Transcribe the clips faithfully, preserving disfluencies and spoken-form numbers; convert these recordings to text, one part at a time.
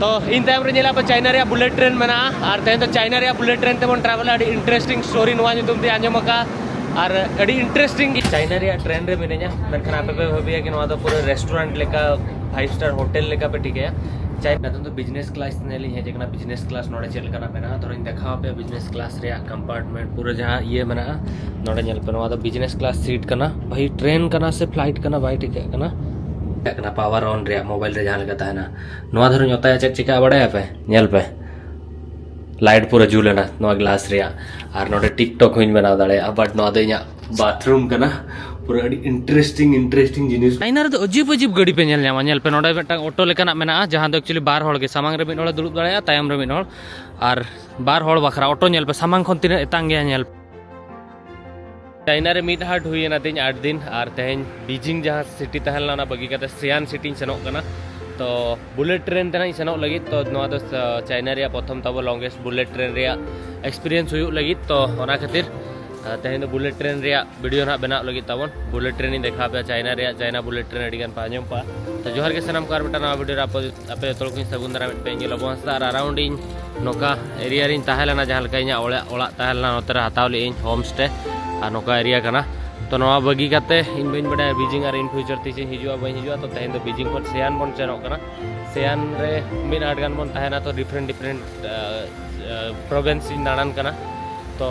ᱛᱚ ᱤᱧ ᱛᱟᱭᱚᱢ ᱨᱮ ᱧᱮᱞᱟ ᱯᱮ ᱪᱟᱭᱱᱟ ᱨᱮᱭᱟᱜ ᱵᱩᱞᱮᱴ ᱴᱨᱮᱱ ᱢᱮᱱᱟᱜᱼᱟ, ᱟᱨ ᱛᱮᱦᱮᱧ ᱫᱚ ᱪᱟᱭᱱᱟ ᱨᱮᱭᱟᱜ ᱵᱩᱞᱮᱴ ᱴᱨᱮᱱ ᱛᱮᱵᱚᱱ ᱴᱨᱟᱵᱷᱮᱞᱟ᱾ ᱟᱹᱰᱤ ᱤᱱᱴᱟᱨᱮᱥᱴᱤᱝ ᱥᱴᱳᱨᱤ ᱱᱚᱣᱟ ᱧᱩᱛᱩᱢ ᱛᱮ ᱟᱸᱡᱚᱢ ᱟᱠᱟᱫᱼᱟ, ᱟᱨ ᱟᱹᱰᱤ ᱤᱱᱴᱟᱨᱮᱥᱴᱤᱝ ᱜᱮ᱾ ᱪᱟᱭᱱᱟ ᱨᱮᱭᱟᱜ ᱴᱨᱮᱱ ᱨᱮ ᱢᱤᱱᱟᱹᱧᱟ, ᱢᱮᱱᱠᱷᱟᱱ ᱟᱯᱮ ᱯᱮ ᱵᱷᱟᱹᱵᱤᱭᱟ ᱠᱤ ᱱᱚᱣᱟ ᱫᱚ ᱯᱩᱨᱟᱹ ᱨᱮᱥᱴᱩᱨᱮᱱᱴ ᱞᱮᱠᱟ, ᱯᱷᱟᱭᱤᱵᱷ ᱥᱴᱟᱨ ᱦᱳᱴᱮᱞ ᱞᱮᱠᱟ ᱯᱮ ᱴᱷᱤᱠᱟᱹᱭᱟ᱾ ᱪᱟᱭᱱᱟ ᱱᱤᱛᱚᱝ ᱫᱚ ᱵᱤᱡᱽᱱᱮᱥ ᱠᱞᱟᱥ ᱧᱮᱞ ᱤᱧ ᱦᱮᱡ ᱟᱠᱟᱱᱟ, ᱵᱤᱡᱽᱱᱮᱥ ᱠᱞᱟᱥ ᱱᱚᱰᱮ ᱪᱮᱫ ᱞᱮᱠᱟᱱᱟᱜ ᱢᱮᱱᱟᱜᱼᱟ᱾ ᱛᱷᱚᱲᱟᱧ ᱫᱮᱠᱷᱟᱣ ᱟᱯᱮᱭᱟ ᱵᱤᱡᱽᱱᱮᱥ ᱠᱞᱟᱥ ᱨᱮᱭᱟᱜ ᱠᱚᱢᱯᱟᱨᱴᱢᱮᱱᱴ ᱯᱩᱨᱟᱹ ᱡᱟᱦᱟᱸ ᱤᱭᱟᱹ ᱢᱮᱱᱟᱜᱼᱟ᱾ ᱱᱚᱰᱮ ᱧᱮᱞ ᱯᱮ, ᱱᱚᱣᱟ ᱫᱚ ᱵᱤᱡᱽᱱᱮᱥ ᱠᱞᱟᱥ ᱥᱤᱴ ᱠᱟᱱᱟ᱾ ᱵᱷᱟᱹᱭ, ᱴᱨᱮᱱ ᱠᱟᱱᱟ ᱥᱮ ᱯᱷᱞᱟᱭᱤᱴ ᱠᱟᱱᱟ ᱵᱟᱭ ᱴᱷᱤᱠᱟᱹᱜ ᱠᱟᱱᱟ᱾ ᱴᱷᱤᱠᱟᱹᱜ ᱠᱟᱱᱟ ᱯᱟᱣᱟᱨ ᱚᱱ ᱨᱮᱭᱟᱜ, ᱢᱳᱵᱟᱭᱤᱞ ᱨᱮ ᱡᱟᱦᱟᱸ ᱞᱮᱠᱟ ᱛᱟᱦᱮᱱᱟ᱾ ᱱᱚᱣᱟ ᱫᱷᱚᱨᱮᱧ ᱚᱛᱟᱭᱟ, ᱪᱮᱫ ᱪᱤᱠᱟᱹᱜᱼᱟ ᱵᱟᱲᱟᱭᱟᱯᱮ? ᱧᱮᱞ ᱯᱮ, ᱞᱟᱭᱤᱴ ᱯᱩᱨᱟᱹ ᱡᱩᱞ ᱮᱱᱟ ᱱᱚᱣᱟ ᱜᱞᱟᱥ ᱨᱮᱭᱟᱜ᱾ ᱟᱨ ᱱᱚᱰᱮ ᱴᱤᱠᱴᱚᱠ ᱦᱚᱸᱧ ᱵᱮᱱᱟᱣ ᱫᱟᱲᱮᱭᱟᱜᱼᱟ, ᱵᱟᱴ ᱱᱚᱣᱟ ᱫᱚ ᱤᱧᱟᱹᱜ ᱵᱟᱛᱷᱨᱩᱢ ᱠᱟᱱᱟ᱾ ᱯᱩᱨᱟᱹ ᱟᱹᱰᱤ ᱤᱱᱴᱟᱨᱮᱥᱴᱤᱝ ᱤᱱᱴᱟᱨᱮᱥᱴᱤᱝ ᱡᱤᱱᱤᱥ᱾ ᱪᱟᱭᱱᱟ ᱨᱮᱫᱚ ᱟᱡᱤᱵ ᱟᱡᱤᱵ ᱜᱟᱹᱰᱤ ᱯᱮ ᱧᱮᱞ ᱧᱟᱢᱟ᱾ ᱧᱮᱞ ᱯᱮ, ᱱᱚᱰᱮ ᱢᱤᱫᱴᱟᱝ ᱚᱴᱳ ᱞᱮᱠᱟᱱᱟᱜ ᱢᱮᱱᱟᱜᱼᱟ, ᱡᱟᱦᱟᱸ ᱫᱚ ᱮᱠᱪᱩᱭᱮᱞᱤ ᱵᱟᱨ ᱦᱚᱲ ᱜᱮ, ᱥᱟᱢᱟᱝ ᱨᱮ ᱢᱤᱫ ᱦᱚᱲᱮ ᱫᱩᱲᱩᱵ ᱫᱟᱲᱮᱭᱟᱜᱼᱟ, ᱛᱟᱭᱚᱢ ᱨᱮ ᱢᱤᱫ ᱦᱚᱲ᱾ ᱟᱨ ᱵᱟᱨ ᱦᱚᱲ ᱵᱟᱠᱷᱨᱟ ᱚᱴᱳ ᱧᱮᱞ ᱯᱮ, ᱥᱟᱢᱟᱝ ᱠᱷᱚᱱ ᱛᱤᱱᱟᱹᱜ ᱮᱛᱟᱝ ᱜᱮᱭᱟ ᱧᱮᱞ ᱯᱮ᱾ ᱪᱟᱭᱱᱟ ᱨᱮ ᱢᱤᱫ ᱦᱟᱴ ᱦᱩᱭᱮᱱᱟ ᱛᱤᱧ ᱟᱴ ᱫᱤᱱ, ᱟᱨ ᱛᱮᱦᱮᱧ ᱵᱤᱡᱤᱝ ᱡᱟᱦᱟᱸ ᱥᱤᱴᱤ ᱛᱟᱦᱮᱸ ᱞᱮᱱᱟ, ᱚᱱᱟ ᱵᱟᱹᱜᱤ ᱠᱟᱛᱮ ᱥᱤᱭᱟᱱ ᱥᱤᱴᱤᱧ ᱥᱮᱱᱚᱜ ᱠᱟᱱᱟ᱾ ᱛᱚ ᱵᱩᱞᱮᱴ ᱴᱨᱮᱱ ᱛᱮ ᱱᱟᱜ ᱤᱧ ᱥᱮᱱᱚᱜ ᱞᱟᱹᱜᱤᱫ᱾ ᱛᱚ ᱱᱚᱣᱟ ᱫᱚ, ᱟ, ᱪᱟᱭᱱᱟ ᱨᱮᱭᱟᱜ ᱯᱨᱚᱛᱷᱚᱢ ᱛᱟᱵᱚ ᱞᱚᱝᱜᱮᱥᱴ ᱵᱩᱞᱮᱴ ᱴᱨᱮᱱ ᱨᱮᱭᱟᱜ ᱮᱠᱥᱯᱤᱨᱤᱭᱮᱱᱥ ᱦᱩᱭᱩᱜ ᱞᱟᱹᱜᱤᱫ᱾ ᱛᱚ ᱚᱱᱟ ᱠᱷᱟᱹᱛᱤᱨ, ᱟ, ᱛᱮᱦᱮᱧ ᱫᱚ ᱵᱩᱞᱮᱴ ᱴᱨᱮᱱ ᱨᱮᱭᱟᱜ ᱵᱷᱤᱰᱤᱭᱳ ᱱᱟᱜ ᱵᱮᱱᱟᱣ ᱞᱟᱹᱜᱤᱫ ᱛᱟᱵᱚᱱ᱾ ᱵᱩᱞᱮᱴ ᱴᱨᱮᱱ ᱤᱧ ᱫᱮᱠᱷᱟᱣ ᱟᱯᱮᱭᱟ ᱪᱟᱭᱱᱟ ᱨᱮᱭᱟᱜ, ᱪᱟᱭᱱᱟ ᱵᱩᱞᱮᱴ ᱴᱨᱮᱱ ᱟᱹᱰᱤ ᱜᱟᱱ ᱯᱮ ᱟᱸᱡᱚᱢ ᱠᱚᱜᱼᱟ᱾ ᱛᱚ ᱡᱚᱦᱟᱨ ᱜᱮ ᱥᱟᱱᱟᱢ ᱠᱚ, ᱟᱨ ᱢᱤᱫᱴᱟᱝ ᱱᱟᱣᱟ ᱵᱷᱤᱰᱤᱭᱳ ᱨᱮ ᱟᱯᱮ ᱟᱯᱮ ᱡᱚᱛᱚ ᱦᱚᱲ ᱠᱚᱧ ᱥᱟᱹᱜᱩᱱ ᱫᱟᱨᱟᱢᱮᱫ ᱯᱮ᱾ ᱤᱧ ᱜᱮ ᱞᱚᱵᱚ ᱦᱟᱸᱥᱫᱟ, ᱟᱨ ᱟᱨᱟᱣᱩᱱᱰ ᱤᱧ ᱱᱚᱝᱠᱟ ᱮᱨᱤᱭᱟ ᱨᱤᱧ ᱛᱟᱦᱮᱸ ᱞᱮᱱᱟ, ᱡᱟᱦᱟᱸ ᱞᱮᱠᱟ ᱤᱧᱟᱹᱜ ᱚᱲᱟᱜ, ᱚᱲᱟᱜ ᱛᱟᱦᱮᱸ ᱞᱮᱱᱟ, ᱱᱚᱛᱮ ᱨᱮ ᱦᱟᱛᱟᱣ ᱞᱮᱫ ᱟᱹᱧ ᱦᱳᱢ ᱥᱴᱮ᱾ ᱟᱨ ᱱᱚᱝᱠᱟ ᱮᱨᱤᱭᱟ ᱠᱟᱱᱟ᱾ ᱛᱚ ᱱᱚᱣᱟ ᱵᱟᱹᱜᱤ ᱠᱟᱛᱮ ᱤᱧ ᱵᱟᱹᱧ ᱵᱟᱰᱟᱭᱟ ᱵᱤᱡᱤᱝ ᱟᱨ ᱤᱱ ᱯᱷᱤᱭᱩᱪᱟᱨ ᱛᱤᱥᱤᱧ ᱦᱤᱡᱩᱜᱼᱟ ᱵᱟᱹᱧ ᱦᱤᱡᱩᱜᱼᱟ᱾ ᱛᱚ ᱛᱮᱦᱮᱧ ᱫᱚ ᱵᱤᱡᱤᱝ ᱠᱷᱚᱱ ᱥᱤᱭᱟᱱ ᱵᱚᱱ ᱥᱮᱱᱚᱜ ᱠᱟᱱᱟ᱾ ᱥᱤᱭᱟᱱ ᱨᱮ ᱢᱤᱫ ᱟᱴ ᱜᱟᱱ ᱵᱚᱱ ᱛᱟᱦᱮᱱᱟ᱾ ᱛᱚ ᱰᱤᱯᱷᱨᱮᱱᱴ ᱰᱤᱯᱷᱨᱮᱱᱴ ᱯᱨᱚᱵᱷᱤᱱᱥ ᱤᱧ ᱫᱟᱬᱟᱱ ᱠᱟᱱᱟ᱾ ᱛᱚ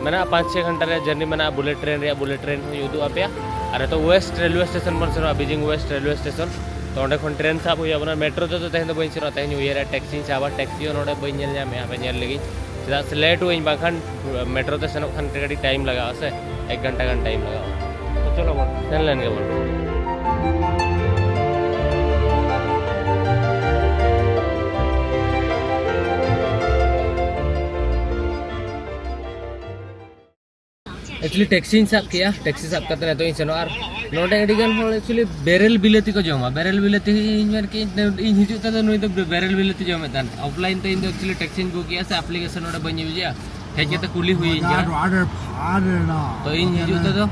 ᱢᱮᱱᱟᱜᱼᱟ, ᱯᱟᱸᱪ ᱪᱷᱚᱭ ᱜᱷᱚᱱᱴᱟ ᱨᱮᱭᱟᱜ ᱡᱟᱨᱱᱤ ᱢᱮᱱᱟᱜᱼᱟ ᱵᱩᱞᱮᱴ ᱴᱨᱮᱱ ᱨᱮᱭᱟᱜ᱾ ᱵᱩᱞᱮᱴ ᱴᱨᱮᱱ ᱦᱚᱸᱧ ᱩᱫᱩᱜ ᱟᱯᱮᱭᱟ᱾ ᱟᱨ ᱱᱤᱛᱚᱜ ᱣᱮᱥᱴ ᱨᱮᱞᱣᱮ ᱥᱴᱮᱥᱚᱱ ᱵᱚᱱ ᱥᱮᱱᱚᱜᱼᱟ, ᱵᱤᱡᱤᱝ ᱣᱮᱥᱴ ᱨᱮᱞᱣᱮ ᱥᱴᱮᱥᱚᱱ᱾ ᱛᱚ ᱚᱸᱰᱮ ᱠᱷᱚᱱ ᱴᱨᱮᱱ ᱥᱟᱵ ᱦᱩᱭᱩᱜᱼᱟ᱾ ᱢᱮᱴᱨᱳ ᱛᱮᱫᱚ ᱛᱮᱦᱮᱧ ᱫᱚ ᱵᱟᱹᱧ ᱥᱮᱱᱚᱜᱼᱟ, ᱛᱮᱦᱮᱧ ᱩᱭᱦᱟᱹᱨᱟ ᱴᱮᱠᱥᱤᱧ ᱥᱟᱵᱟ᱾ ᱴᱮᱠᱥᱤ ᱦᱚᱸ ᱱᱚᱰᱮ ᱵᱟᱹᱧ ᱧᱮᱞ ᱧᱟᱢᱮᱜᱼᱟ, ᱦᱟᱯᱮ ᱧᱮᱞ ᱞᱮᱜᱤᱧ᱾ ᱪᱮᱫᱟᱜ ᱥᱮ ᱞᱮᱴ ᱦᱩᱭᱟᱹᱧ, ᱵᱟᱝᱠᱷᱟᱱ ᱢᱮᱴᱨᱳ ᱛᱮ ᱥᱮᱱᱚᱜ ᱠᱷᱟᱱ ᱠᱟᱹᱴᱤᱡ ᱴᱟᱭᱤᱢ ᱞᱟᱜᱟᱜᱼᱟ ᱥᱮ, ᱮᱠ ᱜᱷᱚᱱᱴᱟ ᱜᱟᱱ ᱴᱟᱭᱤᱢ ᱞᱟᱜᱟᱜᱼᱟ᱾ ᱛᱚ ᱪᱚᱞᱚ ᱵᱚᱱ ᱥᱮᱱ ᱞᱮᱱ ᱜᱮᱵᱚᱱ᱾ ᱮᱠᱪᱩᱭᱮᱞᱤ ᱴᱮᱠᱥᱤᱧ ᱥᱟᱵ ᱠᱮᱜᱼᱟ, ᱴᱮᱠᱥᱤ ᱥᱟᱵ ᱠᱟᱛᱮ ᱱᱤᱛᱚᱜ ᱤᱧ ᱥᱮᱱᱚᱜᱼᱟ᱾ ᱟᱨ ᱱᱚᱰᱮ ᱟᱹᱰᱤ ᱜᱟᱱ ᱦᱚᱲ ᱮᱠᱪᱩᱭᱮᱞᱤ ᱵᱮᱨᱮᱞ ᱵᱤᱞᱟᱹᱛᱤ ᱠᱚ ᱡᱚᱢᱟ᱾ ᱵᱮᱨᱮᱞ ᱵᱤᱞᱟᱹᱛᱤ ᱤᱧ ᱢᱮᱱ ᱠᱮᱫ, ᱤᱧ ᱦᱤᱡᱩᱜ ᱛᱮᱫᱚ ᱱᱩᱭ ᱫᱚ ᱵᱮᱨᱮᱞ ᱵᱤᱞᱟᱹᱛᱤ ᱡᱚᱢᱮᱫ ᱛᱟᱦᱮᱱ᱾ ᱚᱯᱷᱞᱟᱭᱤᱱ ᱛᱮ ᱤᱧ ᱫᱚ ᱮᱠᱪᱩᱭᱮᱞᱤ ᱴᱮᱠᱥᱤᱧ ᱵᱩᱠ ᱠᱮᱜᱼᱟ ᱥᱮ ᱟᱯᱞᱤᱠᱮᱥᱚᱱ ᱱᱚᱰᱮ ᱵᱟᱹᱧ ᱤᱭᱩᱡᱮᱜᱼᱟ᱾ ᱦᱮᱡ ᱠᱟᱛᱮ ᱠᱩᱞᱤ ᱦᱩᱭᱤᱧ ᱠᱟᱱᱟ᱾ ᱛᱚ ᱤᱧ ᱦᱤᱡᱩᱜ ᱛᱮᱫᱚ,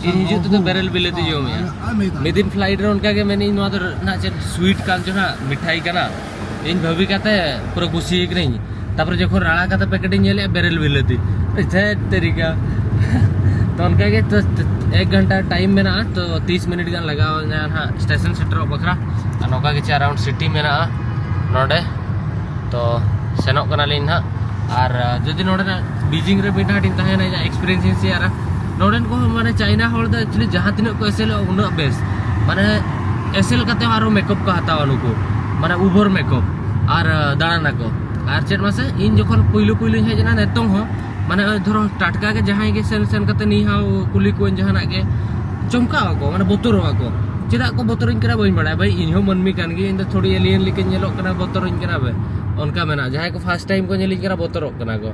ᱤᱧ ᱦᱤᱡᱩᱜ ᱛᱮᱫᱚ ᱵᱮᱨᱮᱞ ᱵᱤᱞᱟᱹᱛᱤ ᱡᱚᱢᱮᱜᱼᱟ᱾ ᱢᱤᱫ ᱫᱤᱱ ᱯᱷᱞᱟᱭᱤᱴ ᱨᱮ ᱚᱱᱠᱟ ᱜᱮ ᱢᱮᱱᱮᱫ ᱱᱚᱣᱟ ᱫᱚ ᱱᱟᱜ ᱪᱮᱫ ᱥᱩᱭᱤᱴ ᱠᱟᱱ ᱪᱚ ᱱᱟᱜ ᱢᱤᱴᱷᱟᱭ ᱠᱟᱱᱟ᱾ ᱤᱧ ᱵᱷᱟᱹᱵᱤ ᱠᱟᱛᱮ ᱯᱩᱨᱟᱹ ᱠᱩᱥᱤ ᱠᱟᱹᱱᱟᱹᱧ᱾ ᱛᱟᱯᱚᱨᱮ ᱡᱚᱠᱷᱚᱱ ᱨᱟᱲᱟ ᱠᱟᱛᱮ ᱯᱮᱠᱮᱴ ᱤᱧ ᱧᱮᱞᱮᱜᱼᱟ ᱵᱮᱨᱮᱞ ᱵᱤᱞᱟᱹᱛᱤ᱾ ᱫᱷᱮᱴ ᱛᱮᱨᱤᱠᱟ᱾ ᱛᱚ ᱚᱱᱠᱟ ᱜᱮ ᱛᱚ ᱮᱠ ᱜᱷᱚᱱᱴᱟ ᱴᱟᱭᱤᱢ ᱢᱮᱱᱟᱜᱼᱟ, ᱛᱚ ᱛᱤᱥ ᱢᱤᱱᱤᱴ ᱜᱟᱱ ᱞᱟᱜᱟᱣ ᱤᱧᱟ ᱱᱟᱦᱟᱜ ᱥᱴᱮᱥᱚᱱ ᱥᱮᱴᱮᱨᱚᱜ ᱵᱟᱠᱷᱨᱟ᱾ ᱟᱨ ᱱᱚᱝᱠᱟ ᱜᱮ ᱪᱮ ᱟᱨᱟᱣᱩᱱᱰ ᱥᱤᱴᱤ ᱢᱮᱱᱟᱜᱼᱟ ᱱᱚᱰᱮ᱾ ᱛᱚ ᱥᱮᱱᱚᱜ ᱠᱟᱱᱟᱞᱤᱧ ᱱᱟᱦᱟᱜ᱾ ᱟᱨ ᱡᱩᱫᱤ ᱱᱚᱰᱮᱱᱟᱜ ᱵᱤᱡᱤᱝ ᱨᱮ ᱢᱤᱫ ᱰᱟᱦᱟᱨ ᱤᱧ ᱛᱟᱦᱮᱱᱟ, ᱤᱧᱟᱹᱜ ᱮᱠᱥᱯᱤᱨᱤᱭᱮᱱᱥ ᱤᱧ ᱥᱮᱭᱟᱨᱟ᱾ ᱱᱚᱰᱮᱱ ᱠᱚ ᱢᱟᱱᱮ ᱪᱟᱭᱱᱟ ᱦᱚᱲ ᱫᱚ ᱮᱠᱪᱩᱭᱮᱞᱤ ᱡᱟᱦᱟᱸ ᱛᱤᱱᱟᱹᱜ ᱠᱚ ᱮᱥᱮᱞᱚᱜᱼᱟ ᱩᱱᱟᱹᱜ ᱵᱮᱥ᱾ ᱢᱟᱱᱮ ᱮᱥᱮᱞ ᱠᱟᱛᱮ ᱦᱚᱸ ᱟᱨᱚ ᱢᱮᱠᱟᱯ ᱠᱚ ᱦᱟᱛᱟᱣᱟ ᱱᱩᱠᱩ, ᱢᱟᱱᱮ ᱩᱵᱷᱚᱨ ᱢᱮᱠᱟᱯ᱾ ᱟᱨ ᱫᱟᱬᱟᱱᱟᱠᱚ᱾ ᱟᱨ ᱪᱮᱫ ᱢᱟᱥᱮ, ᱤᱧ ᱡᱚᱠᱷᱚᱱ ᱯᱩᱭᱞᱩ ᱯᱩᱭᱞᱩᱧ ᱦᱮᱡ ᱮᱱᱟ ᱱᱤᱛᱚᱝ ᱦᱚᱸ, ᱢᱟᱱᱮ ᱱᱚᱜᱼᱚᱭ ᱫᱷᱚᱨᱚ ᱴᱟᱴᱠᱟ ᱜᱮ ᱡᱟᱦᱟᱸᱭ ᱜᱮ ᱥᱮᱱ ᱥᱮᱱ ᱠᱟᱛᱮ ᱱᱤᱭᱟᱹ ᱦᱟᱣ ᱠᱩᱞᱤ ᱠᱚᱣᱟᱧ ᱡᱟᱦᱟᱱᱟᱜ ᱜᱮ, ᱪᱚᱢᱠᱟᱣ ᱟᱠᱚ, ᱢᱟᱱᱮ ᱵᱚᱛᱚᱨᱚᱜ ᱟᱠᱚ᱾ ᱪᱮᱫᱟᱜ ᱠᱚ ᱵᱚᱛᱚᱨᱤᱧ ᱠᱟᱱᱟ ᱵᱟᱹᱧ ᱵᱟᱲᱟᱭᱟ ᱵᱷᱟᱹᱭ, ᱤᱧ ᱦᱚᱸ ᱢᱟᱹᱱᱢᱤ ᱠᱟᱱ ᱜᱤᱭᱟᱹᱧ, ᱤᱧ ᱫᱚ ᱛᱷᱚᱲᱤ ᱮᱞᱤᱭᱟᱱ ᱞᱮᱠᱟᱧ ᱧᱮᱞᱚᱜ ᱠᱟᱱᱟ, ᱵᱚᱛᱚᱨᱤᱧ ᱠᱟᱱᱟ ᱵᱮ, ᱚᱱᱠᱟ ᱢᱮᱱᱟᱜᱼᱟ᱾ ᱡᱟᱦᱟᱸᱭ ᱠᱚ ᱯᱷᱟᱥᱴ ᱴᱟᱭᱤᱢ ᱠᱚ ᱧᱮᱞᱤᱧ ᱠᱟᱱᱟ ᱵᱚᱛᱚᱨᱚᱜ ᱠᱟᱱᱟ ᱠᱚ᱾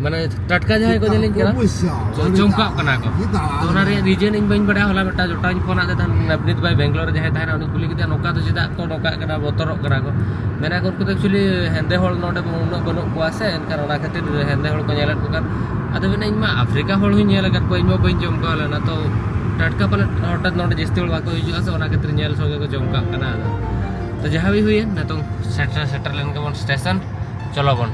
ᱢᱟᱱᱮ ᱴᱟᱴᱠᱟ ᱡᱟᱦᱟᱸᱭ ᱠᱚ ᱧᱮᱞᱤᱧ ᱠᱟᱱᱟ, ᱪᱚᱢᱠᱟᱜ ᱠᱟᱱᱟ ᱠᱚ᱾ ᱛᱚ ᱚᱱᱟ ᱨᱮᱭᱟᱜ ᱨᱤᱡᱮᱱ ᱤᱧ ᱵᱟᱹᱧ ᱵᱟᱲᱟᱭᱟ᱾ ᱦᱚᱞᱟ ᱢᱤᱫᱴᱟᱝ ᱡᱚᱴᱟᱣᱤᱧ ᱯᱷᱳᱱ ᱟᱫᱮ ᱛᱟᱦᱮᱱ, ᱱᱟᱵᱱᱤᱛ ᱵᱷᱟᱭ ᱵᱮᱝᱜᱟᱞᱳᱨ ᱨᱮ ᱡᱟᱦᱟᱸᱭ ᱛᱟᱦᱮᱱᱟ, ᱩᱱᱤ ᱠᱩᱞᱤ ᱠᱮᱫᱮᱭᱟ, "ᱱᱚᱝᱠᱟ ᱫᱚ ᱪᱮᱫᱟᱜ ᱠᱚ ᱱᱚᱝᱠᱟᱜ ᱠᱟᱱᱟ, ᱵᱚᱛᱚᱨᱚᱜ ᱠᱟᱱᱟ ᱠᱚ?" ᱢᱮᱱᱟ ᱠᱚ, "ᱩᱱᱠᱩ ᱫᱚ ᱮᱠᱪᱩᱭᱮᱞᱤ ᱦᱮᱸᱫᱮ ᱦᱚᱲ ᱱᱚᱰᱮ ᱩᱱᱟᱹᱜ ᱵᱟᱹᱱᱩᱜ ᱠᱚᱣᱟ ᱥᱮ, ᱮᱱᱠᱷᱟᱱ ᱚᱱᱟ ᱠᱷᱟᱹᱛᱤᱨ ᱦᱮᱸᱫᱮ ᱦᱚᱲ ᱠᱚ ᱧᱮᱞᱮᱫ ᱠᱚ ᱠᱷᱟᱱ᱾" ᱟᱫᱚ ᱢᱮᱱᱟ, "ᱤᱧ ᱢᱟ ᱟᱯᱷᱨᱤᱠᱟ ᱦᱚᱲ ᱦᱚᱸᱧ ᱧᱮᱞ ᱟᱠᱟᱫ ᱠᱚᱣᱟ, ᱤᱧ ᱢᱟ ᱵᱟᱹᱧ ᱪᱚᱢᱠᱟᱣ ᱞᱮᱱᱟ, ᱛᱚ ᱴᱟᱴᱠᱟ ᱯᱟᱞᱮ ᱦᱚᱴᱟᱛ ᱱᱚᱰᱮ ᱡᱟᱹᱥᱛᱤ ᱦᱚᱲ ᱵᱟᱠᱚ ᱦᱤᱡᱩᱜᱼᱟ ᱥᱮ, ᱚᱱᱟ ᱠᱷᱟᱹᱛᱤᱨ ᱧᱮᱞ ᱥᱚᱸᱜᱮ ᱠᱚ ᱪᱚᱢᱠᱟᱜ ᱠᱟᱱᱟ᱾" ᱟᱫᱚ ᱛᱚ ᱡᱟᱦᱟᱸ ᱦᱩᱭ ᱦᱩᱭᱮᱱ, ᱱᱤᱛᱚᱝ ᱥᱮᱴᱮᱨ, ᱥᱮᱴᱮᱨ ᱞᱮᱱ ᱜᱮᱵᱚᱱ ᱥᱴᱮᱥᱚᱱ᱾ ᱪᱚᱞᱚ ᱵᱚᱱ᱾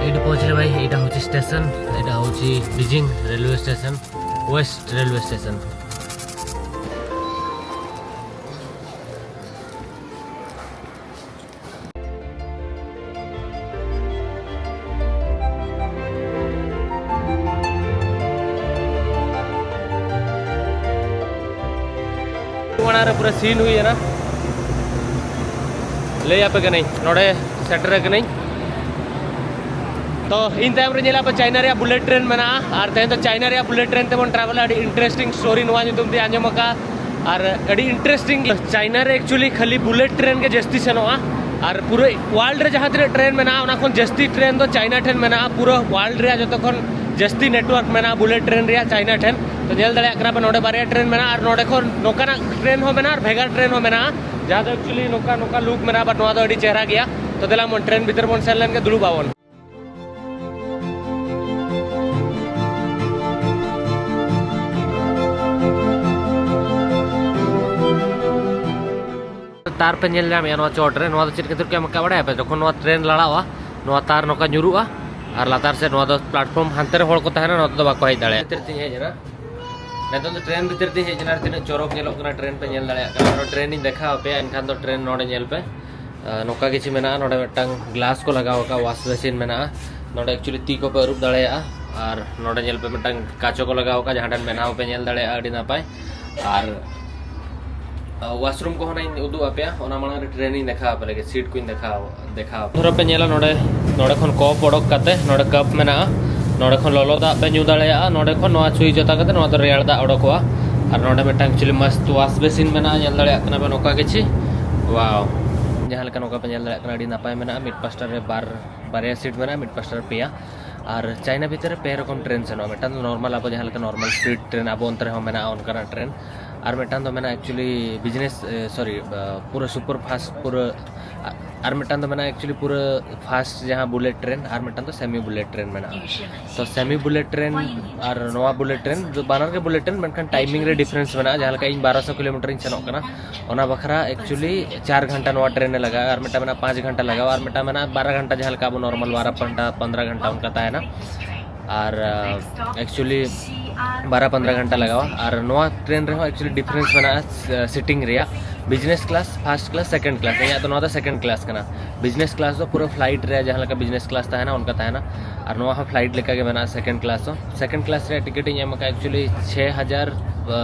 ଏଇଠି ପହଞ୍ଚିଲେ ଭାଇ, ଏଇଟା ହଉଛି ଷ୍ଟେସନ, ଏଇଟା ହଉଛି Beijing railway station, west railway station. ᱢᱟᱲᱟᱝ ᱨᱮ ᱯᱩᱨᱟᱹ ᱥᱤᱱ ᱦᱩᱭ ᱮᱱᱟ, ᱞᱟᱹᱭ ᱟᱯᱮ ᱠᱟᱹᱱᱟᱹᱧ, ᱱᱚᱰᱮ ᱥᱮᱴᱮᱨ ᱟᱠᱟᱱᱟᱹᱧ᱾ ᱛᱚ ᱤᱧ ᱛᱟᱭᱚᱢ ᱨᱮ ᱧᱮᱞᱟ ᱯᱮ ᱪᱟᱭᱱᱟ ᱨᱮᱭᱟᱜ ᱵᱩᱞᱮᱴ ᱴᱨᱮᱱ ᱢᱮᱱᱟᱜᱼᱟ, ᱟᱨ ᱛᱮᱦᱮᱧ ᱫᱚ ᱪᱟᱭᱱᱟ ᱨᱮᱭᱟᱜ ᱵᱩᱞᱮᱴ ᱴᱨᱮᱱ ᱛᱮᱵᱚᱱ ᱴᱨᱟᱵᱷᱮᱞᱟ᱾ ᱟᱹᱰᱤ ᱤᱱᱴᱟᱨᱮᱥᱴᱤᱝ ᱥᱴᱳᱨᱤ ᱱᱚᱣᱟ ᱧᱩᱛᱩᱢ ᱛᱮ ᱟᱸᱡᱚᱢ ᱟᱠᱟᱫᱼᱟ, ᱟᱨ ᱟᱹᱰᱤ ᱤᱱᱴᱟᱨᱮᱥᱴᱤᱝ᱾ ᱪᱟᱭᱱᱟ ᱨᱮ ᱮᱠᱪᱩᱭᱮᱞᱤ ᱠᱷᱟᱹᱞᱤ ᱵᱩᱞᱮᱴ ᱴᱨᱮᱱ ᱜᱮ ᱡᱟᱹᱥᱛᱤ ᱥᱮᱱᱚᱜᱼᱟ, ᱟᱨ ᱯᱩᱨᱟᱹ ᱣᱟᱨᱞᱰ ᱨᱮ ᱡᱟᱦᱟᱸ ᱛᱤᱱᱟᱹᱜ ᱴᱨᱮᱱ ᱢᱮᱱᱟᱜᱼᱟ, ᱚᱱᱟ ᱠᱷᱚᱱ ᱡᱟᱹᱥᱛᱤ ᱴᱨᱮᱱ ᱫᱚ ᱪᱟᱭᱱᱟ ᱴᱷᱮᱱ ᱢᱮᱱᱟᱜᱼᱟ᱾ ᱯᱩᱨᱟᱹ ᱣᱟᱨᱞᱰ ᱨᱮᱭᱟᱜ ᱡᱚᱛᱚ ᱠᱷᱚᱱ ᱡᱟᱹᱥᱛᱤ ᱱᱮᱴᱣᱟᱨᱠ ᱢᱮᱱᱟᱜᱼᱟ ᱵᱩᱞᱮᱴ ᱴᱨᱮᱱ ᱨᱮᱭᱟᱜ ᱪᱟᱭᱱᱟ ᱴᱷᱮᱱ᱾ ᱛᱚ ᱧᱮᱞ ᱫᱟᱲᱮᱭᱟᱜ ᱠᱟᱱᱟ ᱯᱮ, ᱱᱚᱰᱮ ᱵᱟᱨᱭᱟ ᱴᱨᱮᱱ ᱢᱮᱱᱟᱜᱼᱟ, ᱟᱨ ᱱᱚᱰᱮ ᱠᱷᱚᱱ ᱱᱚᱝᱠᱟᱱᱟᱜ ᱴᱨᱮᱱ ᱦᱚᱸ ᱢᱮᱱᱟᱜᱼᱟ ᱟᱨ ᱵᱷᱮᱜᱟᱨ ᱴᱨᱮᱱ ᱦᱚᱸ ᱢᱮᱱᱟᱜᱼᱟ, ᱡᱟᱦᱟᱸ ᱫᱚ ᱮᱠᱪᱩᱭᱮᱞᱤ ᱱᱚᱝᱠᱟ ᱱᱚᱝᱠᱟ ᱞᱩᱠ ᱢᱮᱱᱟᱜᱼᱟ, ᱵᱟᱴ ᱱᱚᱣᱟ ᱫᱚ ᱟᱹᱰᱤ ᱪᱮᱦᱨᱟ ᱜᱮᱭᱟ᱾ ᱛᱚ ᱫᱮᱞᱟ ᱵᱚᱱ ᱴᱨᱮᱱ ᱵᱷᱤᱛᱤᱨ ᱵᱚᱱ ᱥᱮᱱ ᱞᱮᱱ ᱜᱮ, ᱫᱩᱲᱩᱵ ᱟᱵᱚᱱ᱾ ᱛᱟᱨ ᱯᱮ ᱧᱮᱞ ᱧᱟᱢᱮᱜᱼᱟ ᱱᱚᱣᱟ ᱪᱚᱴ ᱨᱮ᱾ ᱱᱚᱣᱟ ᱫᱚ ᱪᱮᱫ ᱠᱷᱟᱹᱛᱤᱨ ᱠᱚ ᱮᱢ ᱟᱠᱟᱫ ᱵᱟᱲᱟᱭᱟ ᱯᱮ? ᱡᱚᱠᱷᱚᱱ ᱱᱚᱣᱟ ᱴᱨᱮᱱ ᱞᱟᱲᱟᱜᱼᱟ, ᱱᱚᱣᱟ ᱛᱟᱨ ᱱᱚᱝᱠᱟ ᱧᱩᱨᱩᱜᱼᱟ ᱟᱨ ᱞᱟᱛᱟᱨ ᱥᱮᱫ ᱱᱚᱣᱟ ᱫᱚ ᱯᱞᱟᱴᱯᱷᱚᱨᱢ, ᱦᱟᱱᱛᱮ ᱨᱮ ᱦᱚᱲ ᱠᱚ ᱛᱟᱦᱮᱱᱟ, ᱱᱚᱛᱮ ᱫᱚ ᱵᱟᱠᱚ ᱦᱮᱡ ᱫᱟᱲᱮᱭᱟᱜᱼᱟ᱾ ᱵᱷᱤᱛᱤᱨ ᱛᱤᱧ ᱦᱮᱡ ᱮᱱᱟ᱾ ᱱᱤᱛᱚᱝ ᱫᱚ ᱴᱨᱮᱱ ᱵᱷᱤᱛᱤᱨ ᱛᱤᱧ ᱦᱮᱡ ᱮᱱᱟ᱾ ᱛᱤᱱᱟᱹᱜ ᱪᱚᱨᱚᱠ ᱧᱮᱞᱚᱜ ᱠᱟᱱᱟ ᱴᱨᱮᱱ ᱯᱮ ᱧᱮᱞ ᱫᱟᱲᱮᱭᱟᱜ ᱠᱟᱱᱟ᱾ ᱟᱨᱚ ᱴᱨᱮᱱ ᱤᱧ ᱫᱮᱠᱷᱟᱣ ᱟᱯᱮᱭᱟ, ᱮᱱᱠᱷᱟᱱ ᱫᱚ ᱴᱨᱮᱱ ᱱᱚᱰᱮ ᱧᱮᱞ ᱯᱮ᱾ ᱟᱨ ᱱᱚᱝᱠᱟ ᱠᱤᱪᱷᱩ ᱢᱮᱱᱟᱜᱼᱟ᱾ ᱱᱚᱰᱮ ᱢᱤᱫᱴᱟᱝ ᱜᱞᱟᱥ ᱠᱚ ᱞᱟᱜᱟᱣ ᱟᱠᱟᱫᱼᱟ, ᱣᱟᱥ ᱵᱮᱥᱤᱱ ᱢᱮᱱᱟᱜᱼᱟ᱾ ᱱᱚᱰᱮ ᱮᱠᱪᱩᱭᱮᱞᱤ ᱛᱤ ᱠᱚᱯᱮ ᱟᱹᱨᱩᱵ ᱫᱟᱲᱮᱭᱟᱜᱼᱟ᱾ ᱟᱨ ᱱᱚᱰᱮ ᱧᱮᱞ ᱯᱮ, ᱢᱤᱫᱴᱟᱝ ᱠᱟᱪᱚ ᱠᱚ ᱞᱟᱜᱟᱣ ᱟᱠᱟᱫᱼᱟ, ᱡᱟᱦᱟᱸ ᱴᱷᱮᱱ ᱢᱮᱫᱦᱟ ᱦᱚᱸᱯᱮ ᱧᱮᱞ ᱫᱟᱲᱮᱭᱟᱜᱼᱟ, ᱟᱹᱰᱤ ᱱᱟᱯᱟᱭ᱾ ᱟᱨ ᱣᱟᱥᱨᱩᱢ ᱠᱚᱦᱚᱸ ᱤᱧ ᱩᱫᱩᱜ ᱟᱯᱮᱭᱟ, ᱚᱱᱟ ᱢᱟᱲᱟᱝ ᱨᱮ ᱴᱨᱮᱱ ᱤᱧ ᱫᱮᱠᱷᱟᱣ ᱟᱯᱮ ᱞᱟᱹᱜᱤᱫ, ᱥᱤᱴ ᱠᱚᱧ ᱫᱮᱠᱷᱟᱣ ᱫᱮᱠᱷᱟᱣ ᱟᱯᱮ᱾ ᱫᱷᱚᱨᱚ ᱯᱮ ᱧᱮᱞᱟ, ᱱᱚᱰᱮ ᱱᱚᱰᱮ ᱠᱷᱚᱱ ᱠᱚᱯ ᱚᱰᱚᱠ ᱠᱟᱛᱮ ᱱᱚᱰᱮ ᱠᱟᱯ ᱢᱮᱱᱟᱜᱼᱟ᱾ ᱱᱚᱰᱮ ᱠᱷᱚᱱ ᱞᱚᱞᱚ ᱫᱟᱜ ᱯᱮ ᱧᱩ ᱫᱟᱲᱮᱭᱟᱜᱼᱟ᱾ ᱱᱚᱰᱮ ᱠᱷᱚᱱ ᱱᱚᱣᱟ ᱥᱩᱭᱤᱪ ᱚᱛᱟ ᱠᱟᱛᱮ ᱱᱚᱣᱟ ᱫᱚ ᱨᱮᱭᱟᱲ ᱫᱟᱜ ᱚᱰᱚᱠᱚᱜᱼᱟ᱾ ᱟᱨ ᱱᱚᱰᱮ ᱢᱤᱫᱴᱟᱝ ᱮᱠᱪᱩᱭᱮᱞᱤ ᱢᱟᱥᱛ ᱣᱟᱥ ᱵᱮᱥᱤᱱ ᱢᱮᱱᱟᱜᱼᱟ, ᱧᱮᱞ ᱫᱟᱲᱮᱭᱟᱜ ᱠᱟᱱᱟ ᱯᱮ ᱱᱚᱝᱠᱟ ᱠᱤᱪᱷᱤ᱾ ᱣᱟᱣ, ᱡᱟᱦᱟᱸ ᱞᱮᱠᱟ ᱱᱚᱝᱠᱟ ᱯᱮ ᱧᱮᱞ ᱫᱟᱲᱮᱭᱟᱜ ᱠᱟᱱᱟ, ᱟᱹᱰᱤ ᱱᱟᱯᱟᱭ ᱢᱮᱱᱟᱜᱼᱟ᱾ ᱢᱤᱫ ᱯᱟᱥᱴᱟ ᱨᱮ ᱵᱟᱨ ᱵᱟᱨᱭᱟ ᱥᱤᱴ ᱢᱮᱱᱟᱜᱼᱟ, ᱢᱤᱫ ᱯᱟᱥᱴᱟ ᱨᱮ ᱯᱮᱭᱟ᱾ ᱟᱨ ᱪᱟᱭᱱᱟ ᱵᱷᱤᱛᱤᱨ ᱨᱮ ᱯᱮ ᱨᱚᱠᱚᱢ ᱴᱨᱮᱱ ᱥᱮᱱᱚᱜᱼᱟ᱾ ᱢᱤᱫᱴᱟᱝ ᱫᱚ ᱱᱚᱨᱢᱟᱞ, ᱟᱵᱚ ᱡᱟᱦᱟᱸ ᱞᱮᱠᱟ ᱱᱚᱨᱢᱟᱞ ᱥᱯᱤᱰ ᱴᱨᱮᱱ ᱟᱵᱚ ᱚᱱᱛᱮ ᱨᱮᱦᱚᱸ ᱢᱮᱱᱟᱜᱼᱟ ᱚᱱᱠᱟᱱᱟᱜ ᱴᱨᱮᱱ᱾ ᱟᱨ ᱢᱤᱫᱴᱟᱝ ᱫᱚ ᱢᱮᱱᱟᱜᱼᱟ ᱮᱠᱪᱩᱭᱮᱞᱤ ᱵᱤᱡᱽᱱᱮᱥ, ᱮ, ᱥᱚᱨᱤ, ᱟ, ᱯᱩᱨᱟᱹ ᱥᱩᱯᱟᱨ ᱯᱷᱟᱥᱴ, ᱯᱩᱨᱟᱹ, ᱟ-, ᱟᱨ ᱢᱤᱫᱴᱟᱝ ᱫᱚ ᱢᱮᱱᱟᱜᱼᱟ ᱮᱠᱪᱩᱭᱮᱞᱤ ᱯᱩᱨᱟᱹ ᱯᱷᱟᱥᱴ ᱡᱟᱦᱟᱸ ᱵᱩᱞᱮᱴ ᱴᱨᱮᱱ, ᱟᱨ ᱢᱤᱫᱴᱟᱝ ᱫᱚ ᱥᱮᱢᱤ ᱵᱩᱞᱮᱴ ᱴᱨᱮᱱ ᱢᱮᱱᱟᱜᱼᱟ᱾ ᱛᱚ ᱥᱮᱢᱤ ᱵᱩᱞᱮᱴ ᱴᱨᱮᱱ ᱟᱨ ᱱᱚᱣᱟ ᱵᱩᱞᱮᱴ ᱴᱨᱮᱱ ᱫᱚ ᱵᱟᱱᱟᱨ ᱜᱮ ᱵᱩᱞᱮᱴ ᱴᱨᱮᱱ, ᱢᱮᱱᱠᱷᱟᱱ ᱴᱟᱭᱢᱤᱝ ᱨᱮ ᱰᱤᱯᱷᱟᱨᱮᱱᱥ ᱢᱮᱱᱟᱜᱼᱟ᱾ ᱡᱟᱦᱟᱸ ᱞᱮᱠᱟ ᱤᱧ ᱵᱟᱨᱚᱥᱚ ᱠᱤᱞᱳᱢᱤᱴᱟᱨ ᱤᱧ ᱥᱮᱱᱚᱜ ᱠᱟᱱᱟ, ᱚᱱᱟ ᱵᱟᱠᱷᱨᱟ ᱮᱠᱪᱩᱭᱮᱞᱤ ᱪᱟᱨ ᱜᱷᱚᱱᱴᱟ ᱱᱚᱣᱟ ᱴᱨᱮᱱ ᱮ ᱞᱟᱜᱟᱜᱼᱟ, ᱟᱨ ᱢᱤᱫᱴᱟᱝ ᱢᱮᱱᱟᱜᱼᱟ ᱯᱟᱸᱪ ᱜᱷᱚᱱᱴᱟ ᱞᱟᱜᱟᱜᱼᱟ, ᱟᱨ ᱢᱤᱫᱴᱟᱝ ᱢᱮᱱᱟᱜᱼᱟ ᱵᱟᱨᱚ ᱜᱷᱚᱱᱴᱟ, ᱡᱟᱦᱟᱸ ᱞᱮᱠᱟ ᱟᱵᱚ ᱱᱚᱨᱢᱟᱞ ᱵᱟᱨᱚ ᱜᱷᱚᱱᱴᱟ, ᱯᱚᱱᱫᱽᱨᱚ ᱜᱷᱚᱱᱴᱟ ᱚᱱᱠᱟ ᱛᱟᱦᱮᱱᱟ᱾ ᱟᱨ ᱮᱠᱪᱩᱭᱮᱞᱤ ᱵᱟᱨᱚ ᱯᱚᱱᱫᱽᱨᱚ ᱜᱷᱚᱱᱴᱟ ᱞᱟᱜᱟᱜᱼᱟ᱾ ᱟᱨ ᱱᱚᱣᱟ ᱴᱨᱮᱱ ᱨᱮᱦᱚᱸ ᱮᱠᱪᱩᱭᱮᱞᱤ ᱰᱤᱯᱷᱟᱨᱮᱱᱥ ᱢᱮᱱᱟᱜᱼᱟ ᱥᱤᱴᱤᱝ ᱨᱮᱭᱟᱜ, business class, first class, second class. ᱤᱧᱟᱹᱜ ᱫᱚ ᱱᱚᱣᱟ ᱫᱚ ᱥᱮᱠᱮᱱᱰ ᱠᱞᱟᱥ ᱠᱟᱱᱟ᱾ ᱵᱤᱡᱽᱱᱮᱥ ᱠᱞᱟᱥ ᱫᱚ ᱯᱩᱨᱟᱹ ᱯᱷᱞᱟᱭᱤᱴ ᱨᱮ ᱡᱟᱦᱟᱸ ᱞᱮᱠᱟ ᱵᱤᱡᱽᱱᱮᱥ ᱠᱞᱟᱥ ᱛᱟᱦᱮᱱᱟ, ᱚᱱᱠᱟ ᱛᱟᱦᱮᱱᱟ᱾ ᱟᱨ ᱱᱚᱣᱟ ᱦᱚᱸ ᱯᱷᱞᱟᱭᱤᱴ ᱞᱮᱠᱟ ᱜᱮ ᱢᱮᱱᱟᱜᱼᱟ, ᱥᱮᱠᱮᱱᱰ ᱠᱞᱟᱥ ᱦᱚᱸ᱾ ᱥᱮᱠᱮᱱᱰ ᱠᱞᱟᱥ ᱨᱮᱭᱟᱜ ᱴᱤᱠᱤᱴ ᱤᱧ ᱮᱢ ᱟᱠᱟᱫᱼᱟ ᱮᱠᱪᱩᱭᱮᱞᱤ ᱪᱷᱮ ᱦᱟᱡᱟᱨ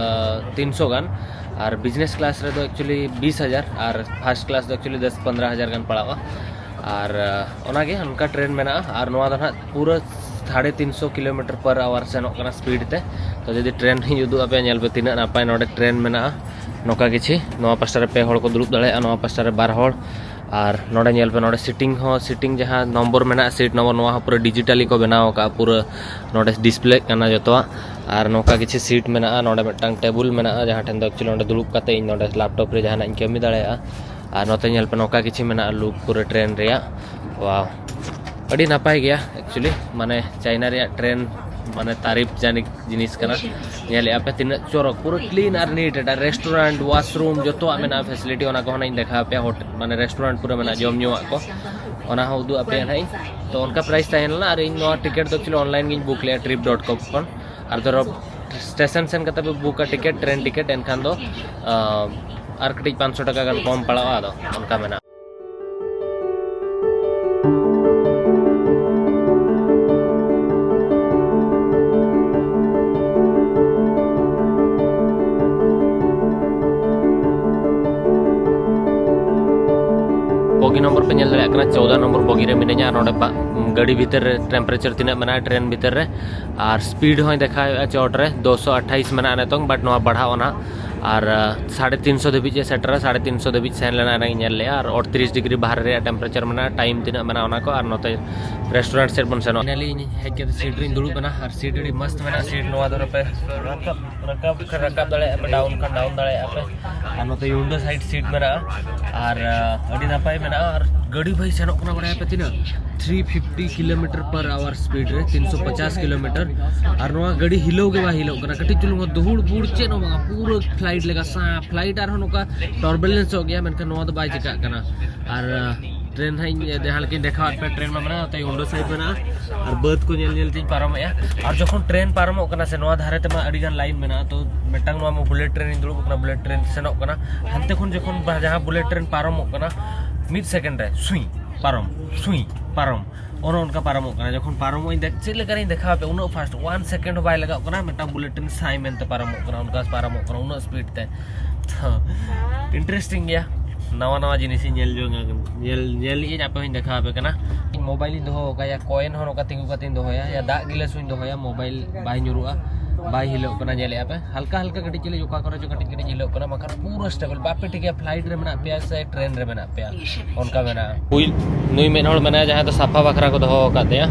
ᱛᱤᱱᱥᱚ ᱜᱟᱱ, ᱟᱨ ᱵᱤᱡᱽᱱᱮᱥ ᱠᱞᱟᱥ ᱨᱮᱫᱚ ᱮᱠᱪᱩᱭᱮᱞᱤ ᱵᱤᱥ ᱦᱟᱡᱟᱨ, ᱟᱨ ᱯᱷᱟᱥᱴ ᱠᱞᱟᱥ ᱫᱚ ᱮᱠᱪᱩᱭᱮᱞᱤ ᱫᱚᱥ ᱯᱚᱱᱫᱽᱨᱚ ᱦᱟᱡᱟᱨ ᱜᱟᱱ ᱯᱟᱲᱟᱜᱼᱟ᱾ ᱟᱨ, ᱟᱸ, ᱚᱱᱟᱜᱮ ᱚᱱᱠᱟ ᱴᱨᱮᱱ ᱢᱮᱱᱟᱜᱼᱟ᱾ ᱟᱨ ᱱᱚᱣᱟ ᱫᱚ ᱱᱟᱦᱟᱜ ᱯᱩᱨᱟᱹ ᱥᱟᱲᱮ ᱛᱤᱱ ᱥᱚ ᱠᱤᱞᱳᱢᱤᱴᱟᱨ ᱯᱟᱨ ᱟᱣᱟᱨ ᱥᱮᱱᱚᱜ ᱠᱟᱱᱟ ᱥᱯᱤᱰ ᱛᱮ᱾ ᱛᱚ ᱡᱩᱫᱤ ᱴᱨᱮᱱ ᱦᱚᱸᱧ ᱩᱫᱩᱜ ᱟᱯᱮᱭᱟ, ᱧᱮᱞ ᱯᱮ ᱛᱤᱱᱟᱹᱜ ᱱᱟᱯᱟᱭ ᱱᱚᱰᱮ ᱴᱨᱮᱱ ᱢᱮᱱᱟᱜᱼᱟ᱾ ᱱᱚᱝᱠᱟ ᱠᱤᱪᱷᱤ, ᱱᱚᱣᱟ ᱯᱟᱥᱴᱟ ᱨᱮ ᱯᱮ ᱦᱚᱲ ᱠᱚ ᱫᱩᱲᱩᱵ ᱫᱟᱲᱮᱭᱟᱜᱼᱟ, ᱱᱚᱣᱟ ᱯᱟᱥᱴᱟ ᱨᱮ ᱵᱟᱨ ᱦᱚᱲ, ᱟᱨ ᱱᱚᱰᱮ ᱧᱮᱞ ᱯᱮ, ᱱᱚᱰᱮ ᱥᱤᱴᱤᱝ ᱦᱚᱸ, ᱥᱤᱴᱤᱝ ᱡᱟᱦᱟᱸ ᱱᱚᱢᱵᱚᱨ ᱢᱮᱱᱟᱜᱼᱟ, ᱥᱤᱴ ᱱᱚᱢᱵᱚᱨ, ᱱᱚᱣᱟ ᱦᱚᱸ ᱯᱩᱨᱟᱹ ᱰᱤᱡᱤᱴᱟᱞᱤ ᱠᱚ ᱵᱮᱱᱟᱣ ᱟᱠᱟᱫᱼᱟ, ᱯᱩᱨᱟᱹ ᱱᱚᱰᱮ ᱰᱤᱥᱯᱞᱮᱜ ᱠᱟᱱᱟ ᱡᱚᱛᱚᱣᱟᱜ᱾ ᱟᱨ ᱱᱚᱝᱠᱟ ᱠᱤᱪᱷᱩ ᱥᱤᱴ ᱢᱮᱱᱟᱜᱼᱟ, ᱱᱚᱰᱮ ᱢᱤᱫᱴᱟᱝ ᱴᱮᱵᱩᱞ ᱢᱮᱱᱟᱜᱼᱟ, ᱡᱟᱦᱟᱸ ᱴᱷᱮᱱ ᱫᱚ ᱮᱠᱪᱩᱭᱮᱞᱤ ᱚᱸᱰᱮ ᱫᱩᱲᱩᱵ ᱠᱟᱛᱮ ᱤᱧ ᱱᱚᱰᱮ ᱞᱮᱯᱴᱚᱯ ᱨᱮ ᱡᱟᱦᱟᱱᱟᱜ ᱤᱧ ᱠᱟᱹᱢᱤ ᱫᱟᱲᱮᱭᱟᱜᱼᱟ᱾ ᱟᱨ ᱱᱚᱛᱮ ᱧᱮᱞ ᱯᱮ, ᱱᱚᱝᱠᱟ ᱠᱤᱪᱷᱩ ᱢᱮᱱᱟᱜᱼᱟ ᱞᱩᱠ ᱯᱩᱨᱟᱹ ᱴᱨᱮᱱ ᱨᱮᱭᱟᱜ᱾ ᱣᱟᱣ, ᱟᱹᱰᱤ ᱱᱟᱯᱟᱭ ᱜᱮᱭᱟ ᱮᱠᱪᱩᱭᱮᱞᱤ, ᱢᱟᱱᱮ ᱪᱟᱭᱱᱟ ᱨᱮᱭᱟᱜ ᱴᱨᱮᱱ, ᱢᱟᱱᱮ ᱛᱟᱨᱤᱯ ᱡᱟᱹᱱᱤᱡ ᱡᱤᱱᱤᱥ ᱠᱟᱱᱟ᱾ ᱧᱮᱞᱮᱫᱼᱟ ᱯᱮ ᱛᱤᱱᱟᱹᱜ ᱪᱚᱨᱚᱠ, ᱯᱩᱨᱟᱹ ᱠᱞᱤᱱ ᱟᱨ ᱱᱤᱴ, ᱮᱴᱟᱜ ᱨᱮᱥᱴᱩᱨᱮᱱᱴ, ᱣᱟᱥᱨᱩᱢ ᱡᱚᱛᱚᱣᱟᱜ ᱢᱮᱱᱟᱜᱼᱟ, ᱯᱷᱮᱥᱤᱞᱤᱴᱤ ᱚᱱᱟ ᱠᱚᱦᱚᱸ ᱤᱧ ᱫᱮᱠᱷᱟᱣ ᱟᱯᱮᱭᱟ᱾ ᱦᱳᱴᱮᱞ, ᱢᱟᱱᱮ ᱨᱮᱥᱴᱩᱨᱮᱱᱴ ᱯᱩᱨᱟᱹ ᱢᱮᱱᱟᱜᱼᱟ, ᱡᱚᱢ ᱧᱩᱣᱟᱜ ᱠᱚ, ᱚᱱᱟ ᱦᱚᱸ ᱩᱫᱩᱜ ᱟᱯᱮᱭᱟ ᱱᱟᱦᱟᱜ ᱤᱧ᱾ ᱛᱚ ᱚᱱᱠᱟ ᱯᱨᱟᱭᱤᱥ ᱛᱟᱦᱮᱸ ᱞᱮᱱᱟ, ᱟᱨ ᱤᱧ ᱱᱚᱣᱟ ᱴᱤᱠᱤᱴ ᱫᱚ ᱮᱠᱪᱩᱭᱮᱞᱤ ᱚᱱᱞᱟᱭᱤᱱ ᱜᱤᱧ ᱵᱩᱠ ᱞᱮᱫᱼᱟ ᱴᱨᱤᱯ ᱰᱚᱴ ᱠᱚᱢ ᱠᱷᱚᱱ᱾ ᱟᱨ ᱫᱷᱚᱨᱚ ᱥᱴᱮᱥᱚᱱ ᱥᱮᱱ ᱠᱟᱛᱮ ᱯᱮ ᱵᱩᱠᱟ ᱴᱤᱠᱤᱴ, ᱴᱨᱮᱱ ᱴᱤᱠᱤᱴ, ᱮᱱᱠᱷᱟᱱ ᱫᱚ ᱟᱨ ᱠᱟᱹᱴᱤᱡ ᱯᱟᱸᱪᱥᱚ ᱴᱟᱠᱟ ᱜᱟᱱ ᱠᱚᱢ ᱯᱟᱲᱟᱜᱼᱟ, ᱟᱫᱚ ᱚᱱᱠᱟ ᱢᱮᱱᱟᱜᱼᱟ᱾ ᱵᱚᱜᱤ ᱱᱚᱢᱵᱚᱨ ᱯᱮ ᱧᱮᱞ ᱫᱟᱲᱮᱭᱟᱜ ᱠᱟᱱᱟ, ᱪᱳᱫᱟ ᱱᱚᱢᱵᱚᱨ ᱵᱚᱜᱤ ᱨᱮ ᱢᱤᱱᱟᱹᱧᱟ᱾ ᱟᱨ ᱱᱚᱰᱮ ᱜᱟᱹᱰᱤ ᱵᱷᱤᱛᱤᱨ ᱨᱮ ᱴᱮᱢᱯᱟᱨᱮᱪᱟᱨ ᱛᱤᱱᱟᱹᱜ ᱢᱮᱱᱟᱜᱼᱟ ᱴᱨᱮᱱ ᱵᱷᱤᱛᱤᱨ ᱨᱮ, ᱟᱨ ᱥᱯᱤᱰ ᱦᱚᱸᱭ ᱫᱮᱠᱷᱟᱣᱮᱫᱼᱟ ᱪᱚᱴ ᱨᱮ ᱫᱩᱥᱚ ᱟᱴᱷᱟᱭᱤᱥ ᱢᱮᱱᱟᱜᱼᱟ ᱱᱤᱛᱚᱝ, ᱵᱟᱴ ᱱᱚᱣᱟ ᱵᱟᱲᱦᱟᱣ ᱚᱱᱟ ᱟᱨ ᱥᱟᱲᱮ ᱛᱤᱱ ᱥᱚ ᱫᱷᱟᱹᱵᱤᱡ ᱮ ᱥᱮᱴᱮᱨᱟ᱾ ᱥᱟᱲᱮ ᱛᱤᱱ ᱥᱚ ᱫᱷᱟᱹᱵᱤᱡ ᱥᱮᱱ ᱞᱮᱱᱟ, ᱮᱱᱟᱝ ᱤᱧ ᱧᱮᱞ ᱞᱮᱜᱼᱟ᱾ ᱟᱨ ᱟᱴᱛᱨᱤᱥ ᱰᱤᱜᱽᱨᱤ ᱵᱟᱦᱨᱮ ᱨᱮᱭᱟᱜ ᱴᱮᱢᱯᱟᱨᱮᱪᱟᱨ ᱢᱮᱱᱟᱜᱼᱟ᱾ ᱴᱟᱭᱤᱢ ᱛᱤᱱᱟᱹᱜ ᱢᱮᱱᱟᱜᱼᱟ ᱚᱱᱟ ᱠᱚ, ᱟᱨ ᱱᱚᱛᱮ ᱨᱮᱥᱴᱩᱨᱮᱱᱴ ᱥᱮᱫ ᱵᱚᱱ ᱥᱮᱱᱚᱜᱼᱟ᱾ ᱯᱷᱟᱭᱱᱟᱞᱤ ᱤᱧ ᱦᱮᱡ ᱠᱟᱛᱮ ᱥᱤᱴ ᱨᱤᱧ ᱫᱩᱲᱩᱵ ᱮᱱᱟ, ᱟᱨ ᱥᱤᱴ ᱟᱹᱰᱤ ᱢᱚᱥᱛ ᱢᱮᱱᱟᱜᱼᱟ᱾ ᱥᱤᱴ ᱱᱚᱣᱟ ᱫᱷᱟᱨᱮ ᱯᱮ ᱨᱟᱠᱟᱵ, ᱨᱟᱠᱟᱵ ᱠᱷᱟᱱ ᱨᱟᱠᱟᱵ ᱫᱟᱲᱮᱭᱟᱜᱼᱟ ᱯᱮ, ᱰᱟᱣᱩᱱ ᱠᱷᱟᱱ ᱰᱟᱣᱩᱱ ᱫᱟᱲᱮᱭᱟᱜᱼᱟ ᱯᱮ᱾ ᱟᱨ ᱱᱚᱛᱮ ᱩᱭᱤᱱᱰᱳ ᱥᱟᱭᱤᱰ ᱥᱤᱴ ᱢᱮᱱᱟᱜᱼᱟ, ᱟᱨ ᱟᱹᱰᱤ ᱱᱟᱯᱟᱭ ᱢᱮᱱᱟᱜᱼᱟ᱾ ᱟᱨ ᱜᱟᱹᱰᱤ ᱵᱷᱟᱹᱭ ᱥᱮᱱᱚᱜ ᱠᱟᱱᱟ, ᱵᱟᱲᱟᱭᱟ ᱯᱮ ᱛᱤᱱᱟᱹᱜ? ᱛᱷᱨᱤ ᱯᱷᱤᱯᱴᱤ ᱠᱤᱞᱳᱢᱤᱴᱟᱨ ᱯᱟᱨ ᱟᱣᱟᱨ ᱥᱯᱤᱰ ᱨᱮ, ᱛᱤᱱᱥᱚ ᱯᱚᱪᱟᱥ ᱠᱤᱞᱳᱢᱤᱴᱟᱨ᱾ ᱟᱨ ᱱᱚᱣᱟ ᱜᱟᱹᱰᱤ ᱦᱤᱞᱟᱹᱣ ᱜᱮ ᱵᱟᱭ ᱦᱤᱞᱟᱹᱣ ᱠᱟᱱᱟ, ᱠᱟᱹᱴᱤᱡ ᱪᱩᱞᱩᱝ ᱦᱚᱸ ᱫᱩᱦᱩᱲ ᱵᱩᱲ ᱪᱮᱫ ᱦᱚᱸ ᱵᱟᱝᱟ, ᱯᱩᱨᱟᱹ ᱯᱷᱞᱟᱭᱤᱴ ᱞᱮᱠᱟ ᱥᱟᱯ᱾ ᱯᱷᱞᱟᱭᱤᱴ ᱟᱨᱦᱚᱸ ᱱᱚᱝᱠᱟ ᱴᱟᱨᱵᱩᱞᱮᱱᱥ ᱚᱜ ᱜᱮᱭᱟ, ᱢᱮᱱᱠᱷᱟᱱ ᱱᱚᱣᱟ ᱫᱚ ᱵᱟᱭ ᱪᱤᱠᱟᱹᱜ ᱠᱟᱱᱟ᱾ ᱟᱨ ᱴᱨᱮᱱ ᱦᱟᱸᱜ ᱤᱧ ᱡᱟᱦᱟᱸ ᱞᱮᱠᱟᱧ ᱫᱮᱠᱷᱟᱣᱟᱫ ᱯᱮᱭᱟ, ᱴᱨᱮᱱ ᱢᱟ ᱢᱮᱱᱟᱜᱼᱟ, ᱱᱚᱛᱮ ᱩᱭᱤᱱᱰᱳ ᱥᱟᱭᱤᱰ ᱢᱮᱱᱟᱜᱼᱟ᱾ ᱟᱨ ᱵᱟᱹᱫᱽ ᱠᱚ ᱧᱮᱞ ᱧᱮᱞ ᱛᱤᱧ ᱯᱟᱨᱚᱢᱮᱜᱼᱟ᱾ ᱟᱨ ᱡᱚᱠᱷᱚᱱ ᱴᱨᱮᱱ ᱯᱟᱨᱚᱢᱚᱜ ᱠᱟᱱᱟ ᱥᱮ, ᱱᱚᱣᱟ ᱫᱷᱟᱨᱮ ᱛᱮᱢᱟ ᱟᱹᱰᱤ ᱜᱟᱱ ᱞᱟᱭᱤᱱ ᱢᱮᱱᱟᱜᱼᱟ᱾ ᱛᱚ ᱢᱤᱫᱴᱟᱝ ᱱᱚᱣᱟ ᱢᱟ ᱵᱩᱞᱮᱴ ᱴᱨᱮᱱ ᱤᱧ ᱫᱩᱲᱩᱵ ᱠᱟᱱᱟ, ᱵᱩᱞᱮᱴ ᱴᱨᱮᱱ ᱥᱮᱱᱚᱜ ᱠᱟᱱᱟ᱾ ᱦᱟᱱᱛᱮ ᱠᱷᱚᱱ ᱡᱚᱠᱷᱚᱱ ᱵᱟ-, ᱡᱟᱦᱟᱸ ᱵᱩᱞᱮᱴ ᱴᱨᱮᱱ ᱯᱟᱨᱚᱢᱚᱜ ᱠᱟᱱᱟ, ᱢᱤᱫ ᱥᱮᱠᱮᱱᱰ ᱨᱮ ᱥᱩᱭ ᱯᱟᱨᱚᱢ, ᱥᱩᱭ ᱯᱟᱨᱚᱢ, ᱚᱱᱮ ᱚᱱᱠᱟ ᱯᱟᱨᱚᱢᱚᱜ ᱠᱟᱱᱟ᱾ ᱡᱚᱠᱷᱚᱱ ᱯᱟᱨᱚᱢᱚᱜ ᱤᱧ ᱫᱮᱠ-, ᱪᱮᱫ ᱞᱮᱠᱟᱨᱤᱧ ᱫᱮᱠᱷᱟᱣ ᱟᱯᱮ, ᱩᱱᱟᱹᱜ ᱯᱷᱟᱥᱴ, ᱚᱣᱟᱱ ᱥᱮᱠᱮᱱᱰ ᱦᱚᱸ ᱵᱟᱭ ᱞᱟᱜᱟᱜ ᱠᱟᱱᱟ, ᱢᱤᱫᱴᱟᱝ ᱵᱩᱞᱮᱴ ᱴᱨᱮᱱ ᱥᱟᱭ ᱢᱮᱱᱛᱮ ᱯᱟᱨᱚᱢᱚᱜ ᱠᱟᱱᱟ, ᱚᱱᱠᱟ ᱯᱟᱨᱚᱢᱚᱜ ᱠᱟᱱᱟ ᱩᱱᱟᱹᱜ ᱥᱯᱤᱰ ᱛᱮ᱾ ᱛᱚ ᱤᱱᱴᱟᱨᱮᱥᱴᱤᱝ ᱜᱮᱭᱟ᱾ ᱱᱟᱣᱟ ᱱᱟᱣᱟ ᱡᱤᱱᱤᱥ ᱤᱧ ᱧᱮᱞ ᱡᱚᱝ ᱧᱮᱞ ᱧᱮᱞ ᱤᱧ ᱟᱯᱮ ᱦᱚᱸᱧ ᱫᱮᱠᱷᱟᱣ ᱟᱯᱮ ᱠᱟᱱᱟ᱾ ᱢᱳᱵᱟᱭᱤᱞ ᱤᱧ ᱫᱚᱦᱚ ᱟᱠᱟᱫᱟ, ᱠᱚᱭᱮᱱ ᱦᱚᱸ ᱱᱚᱝᱠᱟ ᱛᱤᱸᱜᱩ ᱠᱟᱛᱮᱧ ᱫᱚᱦᱚᱭᱟ, ᱭᱟ ᱫᱟᱜ ᱜᱤᱞᱟᱹᱥ ᱦᱚᱸᱧ ᱫᱚᱦᱚᱭᱟ, ᱢᱳᱵᱟᱭᱤᱞ ᱵᱟᱭ ᱧᱩᱨᱩᱜᱼᱟ, ᱵᱟᱭ ᱦᱤᱞᱟᱹᱜ ᱠᱟᱱᱟ᱾ ᱧᱮᱞᱮᱫᱼᱟ ᱯᱮ ᱦᱟᱞᱠᱟ ᱦᱟᱞᱠᱟ ᱠᱟᱹᱴᱤᱡ ᱪᱤᱞᱤ ᱚᱠᱟ ᱠᱚᱨᱮ ᱪᱚ ᱠᱟᱹᱴᱤᱡ ᱠᱟᱹᱴᱤᱡ ᱦᱤᱞᱟᱹᱜ ᱠᱟᱱᱟ, ᱵᱟᱠᱷᱟᱱ ᱯᱩᱨᱟᱹ ᱥᱴᱮᱵᱚᱞ᱾ ᱵᱟᱯᱮ ᱴᱷᱤᱠᱟᱹᱭᱟ ᱯᱷᱞᱟᱭᱤᱴ ᱨᱮ ᱢᱮᱱᱟᱜ ᱯᱮᱭᱟ ᱥᱮ ᱴᱨᱮᱱ ᱨᱮ ᱢᱮᱱᱟᱜ ᱯᱮᱭᱟ, ᱚᱱᱠᱟ ᱢᱮᱱᱟᱜᱼᱟ᱾ ᱩᱭ ᱱᱩᱭ ᱢᱤᱫ ᱦᱚᱲ ᱢᱮᱱᱟᱭᱟ ᱡᱟᱦᱟᱸᱭ ᱫᱚ ᱥᱟᱯᱷᱟ ᱵᱟᱠᱷᱨᱟ ᱠᱚ ᱫᱚᱦᱚ ᱟᱠᱟᱫ ᱛᱟᱭᱟ᱾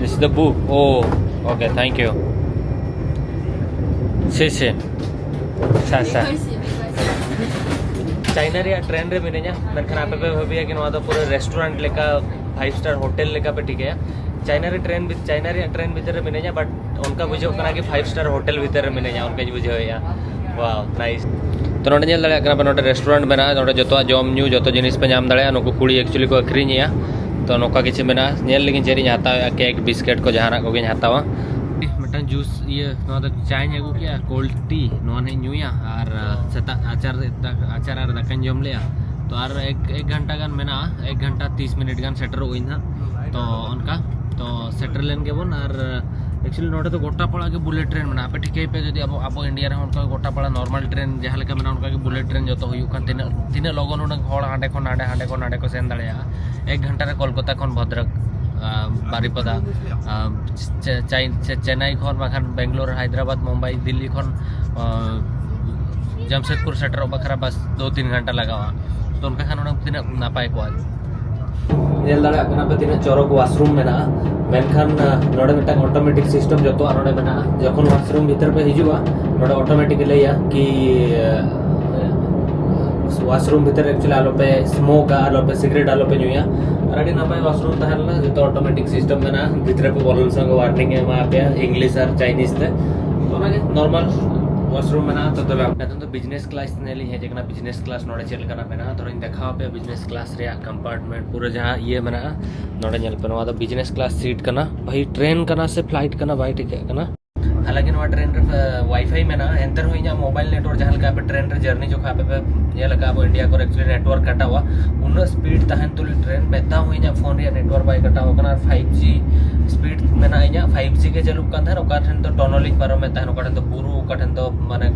This is the book. Oh, okay, thank you. ᱥᱮ ᱥᱮ ᱥᱟ ᱥᱟ ᱪᱟᱭᱱᱟ ᱨᱮᱭᱟᱜ ᱴᱨᱮᱱ ᱨᱮ ᱢᱤᱱᱟᱹᱧᱟ, ᱢᱮᱱᱠᱷᱟᱱ ᱟᱯᱮ ᱯᱮ ᱵᱷᱟᱹᱵᱤᱭᱟ ᱠᱤ ᱱᱚᱣᱟ ᱫᱚ ᱯᱩᱨᱟᱹ ᱨᱮᱥᱴᱩᱨᱮᱱᱴ ᱞᱮᱠᱟ, ᱯᱷᱟᱭᱤᱵᱷ ᱥᱴᱟᱨ ᱦᱳᱴᱮᱞ ᱞᱮᱠᱟ ᱯᱮ ᱴᱷᱤᱠᱟᱹᱭᱟ᱾ ᱪᱟᱭᱱᱟ ᱨᱮ ᱴᱨᱮᱱ ᱵᱷᱤᱛ- ᱪᱟᱭᱱᱟ ᱨᱮᱭᱟᱜ ᱴᱨᱮᱱ ᱵᱷᱤᱛᱤᱨ ᱨᱮ ᱢᱤᱱᱟᱹᱧᱟ, ᱵᱟᱴ ᱚᱱᱠᱟ ᱵᱩᱡᱷᱟᱹᱜ ᱠᱟᱱᱟ ᱠᱤ ᱯᱷᱟᱭᱤᱵᱷ ᱥᱴᱟᱨ ᱦᱳᱴᱮᱞ ᱵᱷᱤᱛᱤᱨ ᱨᱮ ᱢᱤᱱᱟᱹᱧᱟ, ᱚᱱᱠᱟᱧ ᱵᱩᱡᱷᱟᱹᱣᱮᱫᱼᱟ᱾ ᱣᱟᱣ, ᱱᱟᱭᱤᱥ᱾ ᱛᱚ, ᱱᱚᱰᱮ ᱧᱮᱞ ᱫᱟᱲᱮᱭᱟᱜ ᱠᱟᱱᱟ ᱯᱮ, ᱱᱚᱰᱮ ᱨᱮᱥᱴᱩᱨᱮᱱᱴ ᱢᱮᱱᱟᱜᱼᱟ, ᱱᱚᱰᱮ ᱡᱚᱛᱚᱣᱟᱜ ᱡᱚᱢ ᱧᱩ, ᱡᱚᱛᱚ ᱡᱤᱱᱤᱥ ᱯᱮ ᱧᱟᱢ ᱫᱟᱲᱮᱭᱟᱜᱼᱟ᱾ ᱱᱩᱠᱩ ᱠᱩᱲᱤ ᱮᱠᱪᱩᱭᱮᱞᱤ ᱠᱚ ᱟᱹᱠᱷᱨᱤᱧᱮᱜᱼᱟ᱾ ᱛᱚ, ᱱᱚᱝᱠᱟ ᱠᱤᱪᱷᱩ ᱢᱮᱱᱟᱜᱼᱟ᱾ ᱧᱮᱞ ᱞᱮᱜᱤᱧ ᱪᱮᱫ ᱤᱧ ᱦᱟᱛᱟᱣᱮᱜᱼᱟ, ᱠᱮᱠ, ᱵᱤᱥᱠᱮᱴ ᱠᱚ, ᱡᱟᱦᱟᱱᱟᱜ ᱠᱚᱜᱮᱧ ᱦᱟᱛᱟᱣᱟ᱾ ᱢᱤᱫᱴᱟᱝ ᱡᱩᱥ, ᱤᱭᱟᱹ, ᱱᱚᱣᱟ ᱫᱚ ᱪᱟᱧ ᱟᱹᱜᱩ ᱠᱮᱜᱼᱟ, ᱠᱳᱞᱰ ᱴᱤ, ᱱᱚᱣᱟ ᱱᱟᱦᱟᱜ ᱤᱧ ᱧᱩᱭᱟ᱾ ᱟᱨ, ᱟᱸ, ᱥᱮᱛᱟᱜ ᱟᱪᱟᱨ, ᱟᱪᱟᱨ ᱟᱨ ᱫᱟᱠᱟᱧ ᱡᱚᱢ ᱞᱮᱜᱼᱟ᱾ ᱛᱚ, ᱟᱨ ᱮᱠ, ᱮᱠ ᱜᱷᱚᱱᱴᱟ ᱜᱟᱱ ᱢᱮᱱᱟᱜᱼᱟ, ᱮᱠ ᱜᱷᱚᱱᱴᱟ ᱛᱤᱥ ᱢᱤᱱᱤᱴ ᱜᱟᱱ ᱥᱮᱴᱮᱨᱚᱜ ᱟᱹᱧ ᱱᱟᱦᱟᱜ᱾ ᱛᱚ, ᱚᱱᱠᱟ, ᱛᱚ, ᱥᱮᱴᱮᱨ ᱞᱮᱱ ᱜᱮᱵᱚᱱ᱾ ᱟᱨ ᱮᱠᱪᱩᱭᱮᱞᱤ ᱱᱚᱰᱮ ᱫᱚ ᱜᱚᱴᱟ ᱯᱟᱲᱟ ᱜᱮ ᱵᱩᱞᱮᱴ ᱴᱨᱮᱱ ᱢᱮᱱᱟᱜᱼᱟ᱾ ᱟᱯᱮ ᱴᱷᱤᱠᱟᱹᱭ ᱯᱮ, ᱡᱩᱫᱤ ᱟᱵᱚ, ᱟᱵᱚ ᱤᱱᱰᱤᱭᱟ ᱨᱮᱦᱚᱸ ᱚᱱᱠᱟ ᱜᱚᱴᱟ ᱯᱟᱲᱟ ᱱᱚᱨᱢᱟᱞ ᱴᱨᱮᱱ ᱡᱟᱦᱟᱸ ᱞᱮᱠᱟ ᱢᱮᱱᱟᱜᱼᱟ, ᱚᱱᱠᱟ ᱜᱮ ᱵᱩᱞᱮᱴ ᱴᱨᱮᱱ ᱡᱚᱛᱚ ᱦᱩᱭᱩᱜ ᱠᱟᱱ, ᱛᱤᱱᱟᱹᱜ, ᱛᱤᱱᱟᱹᱜ ᱞᱚᱜᱚᱱ ᱩᱱᱟᱹᱜ ᱦᱚᱲ ᱦᱟᱸᱰᱮ ᱠᱷᱚᱱ ᱱᱟᱰᱮ, ᱦᱟᱸᱰᱮ ᱠᱷᱚᱱ ᱱᱟᱰᱮ ᱠᱚ ᱥᱮᱱ ᱫᱟᱲᱮᱭᱟᱜᱼᱟ᱾ ᱮᱠ ᱜᱷᱚᱱᱴᱟ ᱨᱮ ᱠᱳᱞᱠᱟᱛᱟ ᱠᱷᱚᱱ ᱵᱷᱚᱫᱨᱚᱠ, ᱟᱸ, ᱵᱟᱨᱤᱯᱟᱫᱟ, ᱟᱸ, ᱪᱮ-, ᱪᱟᱭ-, ᱪᱮ-, ᱪᱮᱱᱱᱟᱭ ᱠᱷᱚᱱ, ᱵᱟᱠᱷᱟᱱ ᱵᱮᱝᱜᱟᱞᱳᱨ, ᱦᱟᱭᱫᱨᱟᱵᱟᱫᱽ, ᱢᱩᱢᱵᱟᱭ, ᱫᱤᱞᱞᱤ ᱠᱷᱚᱱ, ᱟᱸ, ᱡᱟᱢᱥᱮᱫᱽᱯᱩᱨ ᱥᱮᱴᱮᱨᱚᱜ ᱵᱟᱠᱷᱨᱟ ᱵᱟᱥ ᱫᱩ ᱛᱤᱱ ᱜᱷᱚᱱᱴᱟ ᱞᱟᱜᱟᱜᱼᱟ᱾ ᱛᱚ, ᱚᱱᱠᱟ ᱠᱷᱟᱱ ᱚᱱᱟ ᱛᱤᱱᱟᱹᱜ ᱱᱟᱯᱟᱭ ᱠᱚᱜᱼᱟ᱾ ᱧᱮᱞ ᱫᱟᱲᱮᱭᱟᱜ ᱠᱟᱱᱟ ᱯᱮ ᱛᱤᱱᱟᱹᱜ ᱪᱚᱨᱚᱠ ᱣᱟᱥᱨᱩᱢ ᱢᱮᱱᱟᱜᱼᱟ, ᱢᱮᱱᱠᱷᱟᱱ, ᱟᱸ, ᱱᱚᱰᱮ ᱢᱤᱫᱴᱟᱝ ᱚᱴᱳᱢᱮᱴᱤᱠ ᱥᱤᱥᱴᱮᱢ ᱡᱚᱛᱚᱣᱟᱜ ᱱᱚᱰᱮ ᱢᱮᱱᱟᱜᱼᱟ᱾ ᱡᱚᱠᱷᱚᱱ ᱣᱟᱥᱨᱩᱢ ᱵᱷᱤᱛᱟᱹᱨ ᱯᱮ ᱦᱤᱡᱩᱜᱼᱟ, ᱱᱚᱰᱮ ᱚᱴᱳᱢᱮᱴᱤᱠ ᱮ ᱞᱟᱹᱭᱟ ᱠᱤ, ᱟᱸ, ᱣᱟᱥᱨᱩᱢ ᱵᱷᱤᱛᱟᱹᱨ ᱨᱮ ᱮᱠᱪᱩᱭᱮᱞᱤ ᱟᱞᱚᱯᱮ ᱥᱢᱳᱠᱟ, ᱟᱞᱚᱯᱮ ᱥᱤᱜᱟᱨᱮᱴ ᱟᱞᱚᱯᱮ ᱧᱩᱭᱟ᱾ ᱟᱨ ᱟᱹᱰᱤ ᱱᱟᱯᱟᱭ ᱣᱟᱥᱨᱩᱢ ᱛᱟᱦᱮᱸ ᱞᱮᱱᱟ, ᱡᱚᱛᱚ ᱚᱴᱳᱢᱮᱴᱤᱠ ᱥᱤᱥᱴᱮᱢ ᱢᱮᱱᱟᱜᱼᱟ᱾ ᱵᱷᱤᱛᱨᱤ ᱨᱮ ᱯᱮ ᱵᱚᱞᱚ ᱞᱮᱱ ᱥᱮ ᱣᱟᱨᱱᱤᱝ ᱮ ᱮᱢᱟ ᱯᱮᱭᱟ ᱤᱝᱞᱤᱥ ᱟᱨ ᱪᱟᱭᱱᱤᱡᱽ ᱛᱮ᱾ ᱛᱚ ᱚᱱᱟᱜᱮ ᱱᱚᱨᱢᱟᱞ ᱣᱟᱥᱨᱩᱢ ᱢᱮᱱᱟᱜᱼᱟ᱾ ᱛᱚ ᱛᱚᱵᱮ ᱱᱤᱛᱚᱝ ᱫᱚ ᱵᱤᱡᱽᱱᱮᱥ ᱠᱞᱟᱥ ᱧᱮᱞ ᱤᱧ ᱦᱮᱡ ᱟᱠᱟᱱᱟ, ᱵᱤᱡᱽᱱᱮᱥ ᱠᱞᱟᱥ ᱱᱚᱰᱮ ᱪᱮᱫ ᱞᱮᱠᱟᱱᱟᱜ ᱢᱮᱱᱟᱜᱼᱟ, ᱛᱷᱚᱲᱟᱧ ᱫᱮᱠᱷᱟᱣ ᱟᱯᱮᱭᱟ ᱵᱤᱡᱽᱱᱮᱥ ᱠᱞᱟᱥ ᱨᱮᱭᱟᱜ ᱠᱚᱢᱯᱟᱨᱴᱢᱮᱱᱴ ᱯᱩᱨᱟᱹ ᱡᱟᱦᱟᱸ ᱤᱭᱟᱹ ᱢᱮᱱᱟᱜᱼᱟ᱾ ᱱᱚᱰᱮ ᱧᱮᱞ ᱯᱮ, ᱱᱚᱣᱟ ᱫᱚ ᱵᱤᱡᱽᱱᱮᱥ ᱠᱞᱟᱥ ᱥᱤᱴ ᱠᱟᱱᱟ᱾ ᱵᱷᱟᱹᱭ, ᱴᱨᱮᱱ ᱠᱟᱱᱟ ᱥᱮ ᱯᱷᱞᱟᱭᱤᱴ ᱠᱟᱱᱟ ᱵᱟᱭ ᱴᱷᱤᱠᱟᱹᱜ ᱠᱟᱱᱟ᱾ ᱦᱟᱞᱟᱝᱠᱤ ᱱᱚᱣᱟ ᱴᱨᱮᱱ ᱨᱮ ᱣᱟᱭᱯᱷᱟᱭ ᱢᱮᱱᱟᱜᱼᱟ, ᱮᱱᱛᱮ ᱨᱮᱦᱚᱸ ᱤᱧᱟᱹᱜ ᱢᱳᱵᱟᱭᱤᱞ ᱱᱮᱴᱣᱟᱨᱠ, ᱡᱟᱦᱟᱸ ᱞᱮᱠᱟ ᱟᱯᱮ ᱴᱨᱮᱱ ᱨᱮ ᱡᱟᱨᱱᱤ ᱡᱚᱠᱷᱚᱱ ᱟᱯᱮ ᱯᱮ ᱧᱮᱞ ᱟᱠᱟᱫᱼᱟ, ᱟᱵᱚ ᱤᱱᱰᱤᱭᱟ ᱠᱚᱨᱮ ᱮᱠᱪᱩᱭᱮᱞᱤ ᱱᱮᱴᱣᱟᱨᱠ ᱠᱟᱴᱟᱣᱟ, ᱩᱱᱟᱹᱜ ᱥᱯᱤᱰ ᱛᱟᱦᱮᱱ ᱛᱩᱞᱩᱡ ᱴᱨᱮᱱ ᱢᱤᱫ ᱫᱷᱟᱣ ᱦᱚᱸ ᱤᱧᱟᱹᱜ ᱯᱷᱳᱱ ᱨᱮᱭᱟᱜ ᱱᱮᱴᱣᱟᱨᱠ ᱵᱟᱭ ᱠᱟᱴᱟᱣ ᱟᱠᱟᱱᱟ᱾ ᱟᱨ ᱯᱷᱟᱭᱤᱵᱷ ᱡᱤ ᱥᱯᱤᱰ ᱢᱮᱱᱟᱜᱼᱟ ᱤᱧᱟᱹᱜ, ᱯᱷᱟᱭᱤᱵᱷ ᱡᱤ ᱜᱮ ᱪᱟᱹᱞᱩᱜ ᱠᱟᱱ ᱛᱟᱦᱮᱱ, ᱚᱠᱟ ᱴᱷᱮᱱ ᱫᱚ ᱴᱚᱱᱚᱞ ᱤᱧ ᱯᱟᱨᱚᱢᱮᱫ ᱛᱟᱦᱮᱱ, ᱚᱠᱟ ᱴᱷᱮᱱ ᱫᱚ ᱵᱩᱨᱩ, ᱚᱠᱟ ᱴᱷᱮᱱ ᱫᱚ ᱢᱟᱱᱮ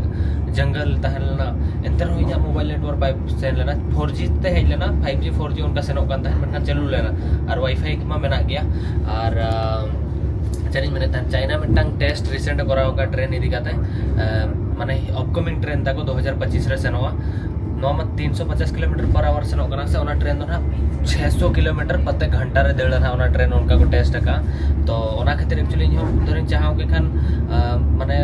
ᱡᱚᱝᱜᱚᱞ ᱛᱟᱦᱮᱸ ᱞᱮᱱᱟ, ᱮᱱᱛᱮ ᱨᱮᱦᱚᱸ ᱤᱧᱟᱹᱜ ᱢᱳᱵᱟᱭᱤᱞ ᱱᱮᱴᱣᱟᱨᱠ ᱵᱟᱭ ᱥᱮᱱ ᱞᱮᱱᱟ᱾ ᱯᱷᱳᱨ ᱡᱤ ᱛᱮ ᱦᱮᱡ ᱞᱮᱱᱟ, ᱯᱷᱟᱭᱤᱵᱷ ᱡᱤ ᱯᱷᱳᱨ ᱡᱤ ᱚᱱᱠᱟ ᱥᱮᱱᱚᱜ ᱠᱟᱱ ᱛᱟᱦᱮᱸᱫ, ᱢᱮᱱᱠᱷᱟᱱ ᱪᱟᱹᱞᱩ ᱞᱮᱱᱟ᱾ ᱟᱨ ᱣᱟᱭᱯᱷᱟᱭ ᱢᱟ ᱢᱮᱱᱟᱜ ᱜᱮᱭᱟ᱾ ᱟᱨ ᱟᱢ, ᱪᱮᱫ ᱤᱧ ᱢᱮᱱᱮᱫ ᱛᱟᱦᱮᱸᱫ, ᱪᱟᱭᱱᱟ ᱢᱤᱫᱴᱟᱝ ᱴᱮᱥᱴ ᱨᱤᱥᱮᱱᱴ ᱮ ᱠᱚᱨᱟᱣ ᱟᱠᱟᱫ ᱴᱨᱮᱱ ᱤᱫᱤ ᱠᱟᱛᱮ, ᱟᱢ, ᱢᱟᱱᱮ ᱟᱯᱠᱟᱢᱤᱝ ᱴᱨᱮᱱ ᱛᱟᱠᱚ ᱫᱩ ᱦᱟᱡᱟᱨ ᱯᱚᱸᱪᱤᱥ ᱨᱮ ᱥᱮᱱᱚᱜᱼᱟ᱾ ᱱᱚᱣᱟ ᱢᱟ ᱛᱤᱱᱥᱚ ᱯᱚᱪᱟᱥ ᱠᱤᱞᱳᱢᱤᱴᱟᱨ ᱯᱟᱨ ᱟᱣᱟᱨ ᱥᱮᱱᱚᱜ ᱠᱟᱱᱟ ᱥᱮ, ᱚᱱᱟ ᱴᱨᱮᱱ ᱫᱚ ᱱᱟᱦᱟᱜ ᱪᱷᱮᱥᱚ ᱠᱤᱞᱳᱢᱤᱴᱟᱨ ᱯᱨᱚᱛᱮᱠ ᱜᱷᱚᱱᱴᱟ ᱨᱮ ᱫᱟᱹᱲᱟ ᱱᱟᱦᱟᱜ ᱚᱱᱟ ᱴᱨᱮᱱ, ᱚᱱᱠᱟ ᱠᱚ ᱴᱮᱥᱴ ᱟᱠᱟᱫᱼᱟ᱾ ᱛᱚ ᱚᱱᱟ ᱠᱷᱟᱹᱛᱤᱨ ᱮᱠᱪᱩᱭᱮᱞᱤ ᱤᱧ ᱦᱚᱸ ᱫᱷᱚᱨᱮᱧ ᱪᱟᱦᱟᱣ ᱠᱮᱫ ᱠᱷᱟᱱ, ᱟᱢ, ᱢᱟᱱᱮ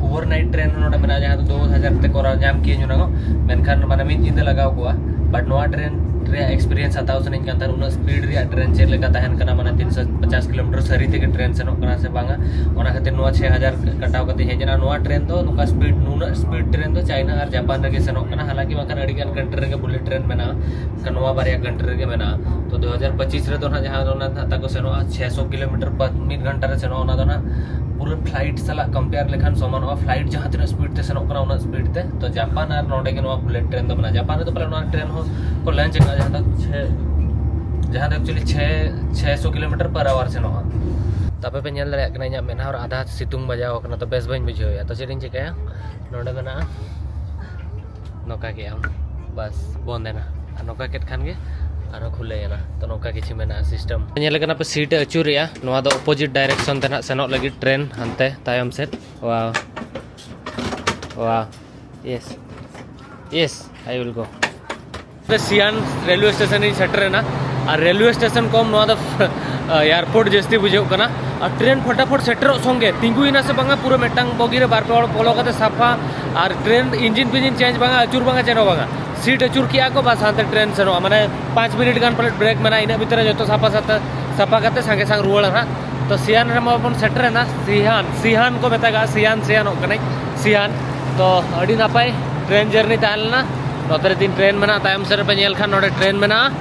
ᱳᱵᱷᱟᱨ ᱱᱟᱭᱤᱴ ᱴᱨᱮᱱ ᱱᱚᱰᱮ ᱢᱮᱱᱟᱜᱼᱟ, ᱡᱟᱦᱟᱸ ᱫᱚ ᱫᱩ ᱦᱟᱡᱟᱨ ᱛᱮ ᱠᱚᱨᱟᱣ ᱧᱟᱢ ᱠᱤᱭᱟᱹᱧ ᱚᱱᱟ ᱠᱚ, ᱢᱮᱱᱠᱷᱟᱱ ᱢᱟᱱᱮ ᱢᱤᱫ ᱧᱤᱫᱟᱹ ᱞᱟᱜᱟᱣ ᱠᱚᱜᱼᱟ᱾ ᱵᱟᱴ ᱱᱚᱣᱟ ᱴᱨᱮᱱ ᱨᱮᱭᱟᱜ ᱮᱠᱥᱯᱤᱨᱤᱭᱮᱱᱥ ᱦᱟᱛᱟᱣ ᱥᱟᱱᱟᱧ ᱠᱟᱱ ᱛᱟᱦᱮᱸᱫ, ᱩᱱᱟᱹᱜ ᱥᱯᱤᱰ ᱨᱮᱭᱟᱜ ᱴᱨᱮᱱ ᱪᱮᱫ ᱞᱮᱠᱟ ᱛᱟᱦᱮᱱ ᱠᱟᱱᱟ, ᱢᱟᱱᱮ ᱛᱤᱱᱥᱚ ᱯᱚᱪᱟᱥ ᱠᱤᱞᱳᱢᱤᱴᱟᱨ ᱥᱟᱹᱨᱤ ᱛᱮᱜᱮ ᱴᱨᱮᱱ ᱥᱮᱱᱚᱜ ᱠᱟᱱᱟ ᱥᱮ ᱵᱟᱝᱟ, ᱚᱱᱟ ᱠᱷᱟᱹᱛᱤᱨ ᱱᱚᱣᱟ ᱪᱷᱚᱭ ᱦᱟᱡᱟᱨ ᱠᱟᱴᱟᱣ ᱠᱟᱛᱮ ᱦᱮᱡ ᱮᱱᱟ᱾ ᱱᱚᱣᱟ ᱴᱨᱮᱱ ᱫᱚ ᱱᱚᱝᱠᱟ ᱥᱯᱤᱰ, ᱱᱩᱱᱟᱹᱜ ᱥᱯᱤᱰ ᱴᱨᱮᱱ ᱫᱚ ᱪᱟᱭᱱᱟ ᱟᱨ ᱡᱟᱯᱟᱱ ᱨᱮᱜᱮ ᱥᱮᱱᱚᱜ ᱠᱟᱱᱟ, ᱦᱟᱞᱟᱝᱠᱤ ᱵᱟᱝᱠᱷᱟᱱ ᱟᱹᱰᱤ ᱜᱟᱱ ᱠᱟᱱᱴᱨᱤ ᱨᱮᱜᱮ ᱵᱩᱞᱮᱴ ᱴᱨᱮᱱ ᱢᱮᱱᱟᱜᱼᱟ, ᱢᱮᱱᱠᱷᱟᱱ ᱱᱚᱣᱟ ᱵᱟᱨᱭᱟ ᱠᱟᱱᱴᱨᱤ ᱨᱮᱜᱮ ᱢᱮᱱᱟᱜᱼᱟ᱾ ᱛᱚ ᱫᱩ ᱦᱟᱡᱟᱨ ᱯᱚᱸᱪᱤᱥ ᱨᱮᱫᱚ ᱱᱟᱦᱟᱜ ᱡᱟᱦᱟᱸ ᱫᱚ ᱚᱱᱟ ᱱᱟᱦᱟᱜ ᱛᱟᱠᱚ ᱥᱮᱱᱚᱜᱼᱟ ᱪᱷᱮᱥᱚ ᱠᱤᱞᱳᱢᱤᱴᱟᱨ ᱯᱨᱚᱛᱮᱠ ᱢᱤᱫ ᱜᱷᱚᱱᱴᱟ ᱨᱮ ᱥᱮᱱᱚᱜᱼᱟ, ᱚᱱᱟ ᱫᱚ ᱱᱟᱦᱟᱜ ᱯᱩᱨᱟᱹ ᱯᱷᱞᱟᱭᱤᱴ ᱥᱟᱞᱟᱜ ᱠᱚᱢᱯᱮᱭᱟᱨ ᱞᱮᱠᱷᱟᱱ ᱥᱚᱢᱟᱱᱚᱜᱼᱟ, ᱯᱷᱞᱟᱭᱤᱴ ᱡᱟᱦᱟᱸ ᱛᱤᱱᱟᱹᱜ ᱥᱯᱤᱰ ᱛᱮ ᱥᱮᱱᱚᱜ ᱠᱟᱱᱟ ᱩᱱᱟᱹᱜ ᱥᱯᱤᱰ ᱛᱮ᱾ ᱛᱚ ᱡᱟᱯᱟᱱ ᱟᱨ ᱱᱚᱰᱮ ᱜᱮ ᱱᱚᱣᱟ ᱵᱩᱞᱮᱴ ᱴᱨᱮᱱ ᱫᱚ ᱢᱮᱱᱟᱜᱼᱟ᱾ ᱡᱟᱯᱟᱱ ᱨᱮᱫᱚ ᱯᱟᱞᱮ ᱱᱚᱣᱟ ᱴᱨᱮᱱ ᱦᱚᱸ ᱠᱚ ᱞᱚᱧᱪ ᱟᱠᱟᱫᱼᱟ, ᱡᱟᱦᱟᱸ ᱫᱚ ᱪᱷᱮ ᱡᱟᱦᱟᱸ ᱫᱚ ᱮᱠᱪᱩᱭᱮᱞᱤ ᱪᱷᱮ ᱪᱷᱮᱥᱚ ᱠᱤᱞᱳᱢᱤᱴᱟᱨ ᱯᱟᱨ ᱟᱣᱟᱨ ᱥᱮᱱᱚᱜᱼᱟ᱾ ᱛᱚ ᱟᱯᱮ ᱯᱮ ᱧᱮᱞ ᱫᱟᱲᱮᱭᱟᱜ ᱠᱟᱱᱟ ᱤᱧᱟᱹᱜ ᱢᱮᱫᱦᱟ ᱨᱮ ᱟᱫᱷᱟ ᱥᱤᱛᱩᱝ ᱵᱟᱡᱟᱣ ᱟᱠᱟᱱᱟ, ᱛᱚ ᱵᱮᱥ ᱵᱟᱹᱧ ᱵᱩᱡᱷᱟᱹᱣᱮᱫᱼᱟ᱾ ᱛᱚ ᱪᱮᱫ ᱤᱧ ᱪᱤᱠᱟᱹᱭᱟ, ᱱᱚᱰᱮ ᱢᱮᱱᱟᱜᱼᱟ, ᱱᱚᱝᱠᱟ ᱠᱮᱫ ᱟᱢ, ᱵᱟᱥ ᱵᱚᱱᱫ ᱮᱱᱟ᱾ ᱟᱨ ᱱᱚᱝᱠᱟ ᱠᱮᱫ ᱠᱷᱟᱱ ᱜᱮ ᱟᱨᱦᱚᱸ ᱠᱷᱩᱞᱟᱹᱭᱮᱱᱟ᱾ ᱛᱚ ᱱᱚᱝᱠᱟ ᱠᱤᱪᱷᱩ ᱢᱮᱱᱟᱜᱼᱟ ᱥᱤᱥᱴᱮᱢ᱾ ᱧᱮᱞ ᱠᱟᱱᱟ ᱯᱮ ᱥᱤᱴ ᱮ ᱟᱹᱪᱩᱨᱮᱜᱼᱟ, ᱱᱚᱣᱟ ᱫᱚ ᱚᱯᱳᱡᱤᱴ ᱰᱟᱭᱨᱮᱠᱥᱚᱱ ᱛᱮ ᱱᱟᱦᱟᱜ ᱥᱮᱱᱚᱜ ᱞᱟᱹᱜᱤᱫ ᱴᱨᱮᱱ ᱦᱟᱱᱛᱮ ᱛᱟᱭᱚᱢ ᱥᱮᱫ᱾ Wow, wow, yes, yes, I will go. Siyan railway station ᱤᱧ ᱥᱮᱴᱮᱨ ᱮᱱᱟ᱾ ᱟᱨ ᱨᱮᱞᱣᱮ ᱥᱴᱮᱥᱚᱱ ᱠᱚᱢ, ᱱᱚᱣᱟ ᱫᱚ ᱮᱭᱟᱨᱯᱳᱨᱴ ᱡᱟᱹᱥᱛᱤ ᱵᱩᱡᱷᱟᱹᱜ ᱠᱟᱱᱟ᱾ ᱟᱨ ᱴᱨᱮᱱ ᱯᱷᱟᱴᱟᱯᱷᱟᱴ ᱥᱮᱴᱮᱨᱚᱜ ᱥᱚᱸᱜᱮ ᱛᱤᱸᱜᱩᱭᱮᱱᱟ ᱥᱮ ᱵᱟᱝᱟ, ᱯᱩᱨᱟᱹ ᱢᱤᱫᱴᱟᱝ ᱵᱚᱜᱤ ᱨᱮ ᱵᱟᱨ ᱯᱮ ᱦᱚᱲ ᱵᱚᱞᱚ ᱠᱟᱛᱮ ᱥᱟᱯᱷᱟ᱾ ᱟᱨ ᱴᱨᱮᱱ ᱤᱧᱡᱤᱱ ᱯᱷᱤᱧᱡᱤᱱ ᱪᱮᱧᱡᱽ ᱵᱟᱝᱟ, ᱟᱹᱪᱩᱨ ᱵᱟᱝᱟ, ᱪᱮᱫ ᱦᱚᱸ ᱵᱟᱝᱟ᱾ ᱥᱤᱴ ᱟᱹᱪᱩᱨ ᱠᱮᱜᱼᱟ ᱠᱚ, ᱵᱟᱥ ᱦᱟᱱᱛᱮ ᱴᱨᱮᱱ ᱥᱮᱱᱚᱜᱼᱟ᱾ ᱢᱟᱱᱮ ᱯᱟᱸᱪ ᱢᱤᱱᱤᱴ ᱜᱟᱱ ᱯᱟᱞᱮᱫ ᱵᱨᱮᱠ ᱢᱮᱱᱟᱜᱼᱟ, ᱤᱱᱟᱹᱜ ᱵᱷᱤᱛᱨᱤ ᱨᱮ ᱡᱚᱛᱚ ᱥᱟᱯᱷᱟ ᱥᱟᱯᱷᱟ ᱥᱟᱯᱷᱟ ᱠᱟᱛᱮ ᱥᱟᱸᱜᱮ ᱥᱟᱝ ᱨᱩᱣᱟᱹᱲᱟ ᱦᱟᱸᱜ᱾ ᱛᱚ ᱥᱤᱭᱟᱱ ᱨᱮᱢᱟ ᱵᱚᱱ ᱥᱮᱴᱮᱨᱮᱱᱟ, ᱥᱤᱦᱟᱱ, ᱥᱤᱦᱟᱱ ᱠᱚ ᱢᱮᱛᱟᱜᱟᱜᱼᱟ, ᱥᱤᱭᱟᱱ, ᱥᱤᱭᱟᱱᱚᱜ ᱠᱟᱹᱱᱟᱹᱧ, ᱥᱤᱭᱟᱱ᱾ ᱛᱚ ᱟᱹᱰᱤ ᱱᱟᱯᱟᱭ ᱴᱨᱮᱱ ᱡᱟᱨᱱᱤ ᱛᱟᱦᱮᱸ ᱞᱮᱱᱟ᱾ ᱱᱚᱛᱮ ᱨᱮ ᱛᱤᱱ ᱴᱨᱮᱱ ᱢᱮᱱᱟᱜᱼᱟ, ᱛᱟᱭᱚᱢ ᱥᱮᱫ ᱨᱮᱯᱮ ᱧᱮᱞ ᱠᱷᱟᱱ ᱱᱚᱰᱮ ᱴᱨᱮᱱ ᱢᱮᱱᱟᱜᱼᱟ᱾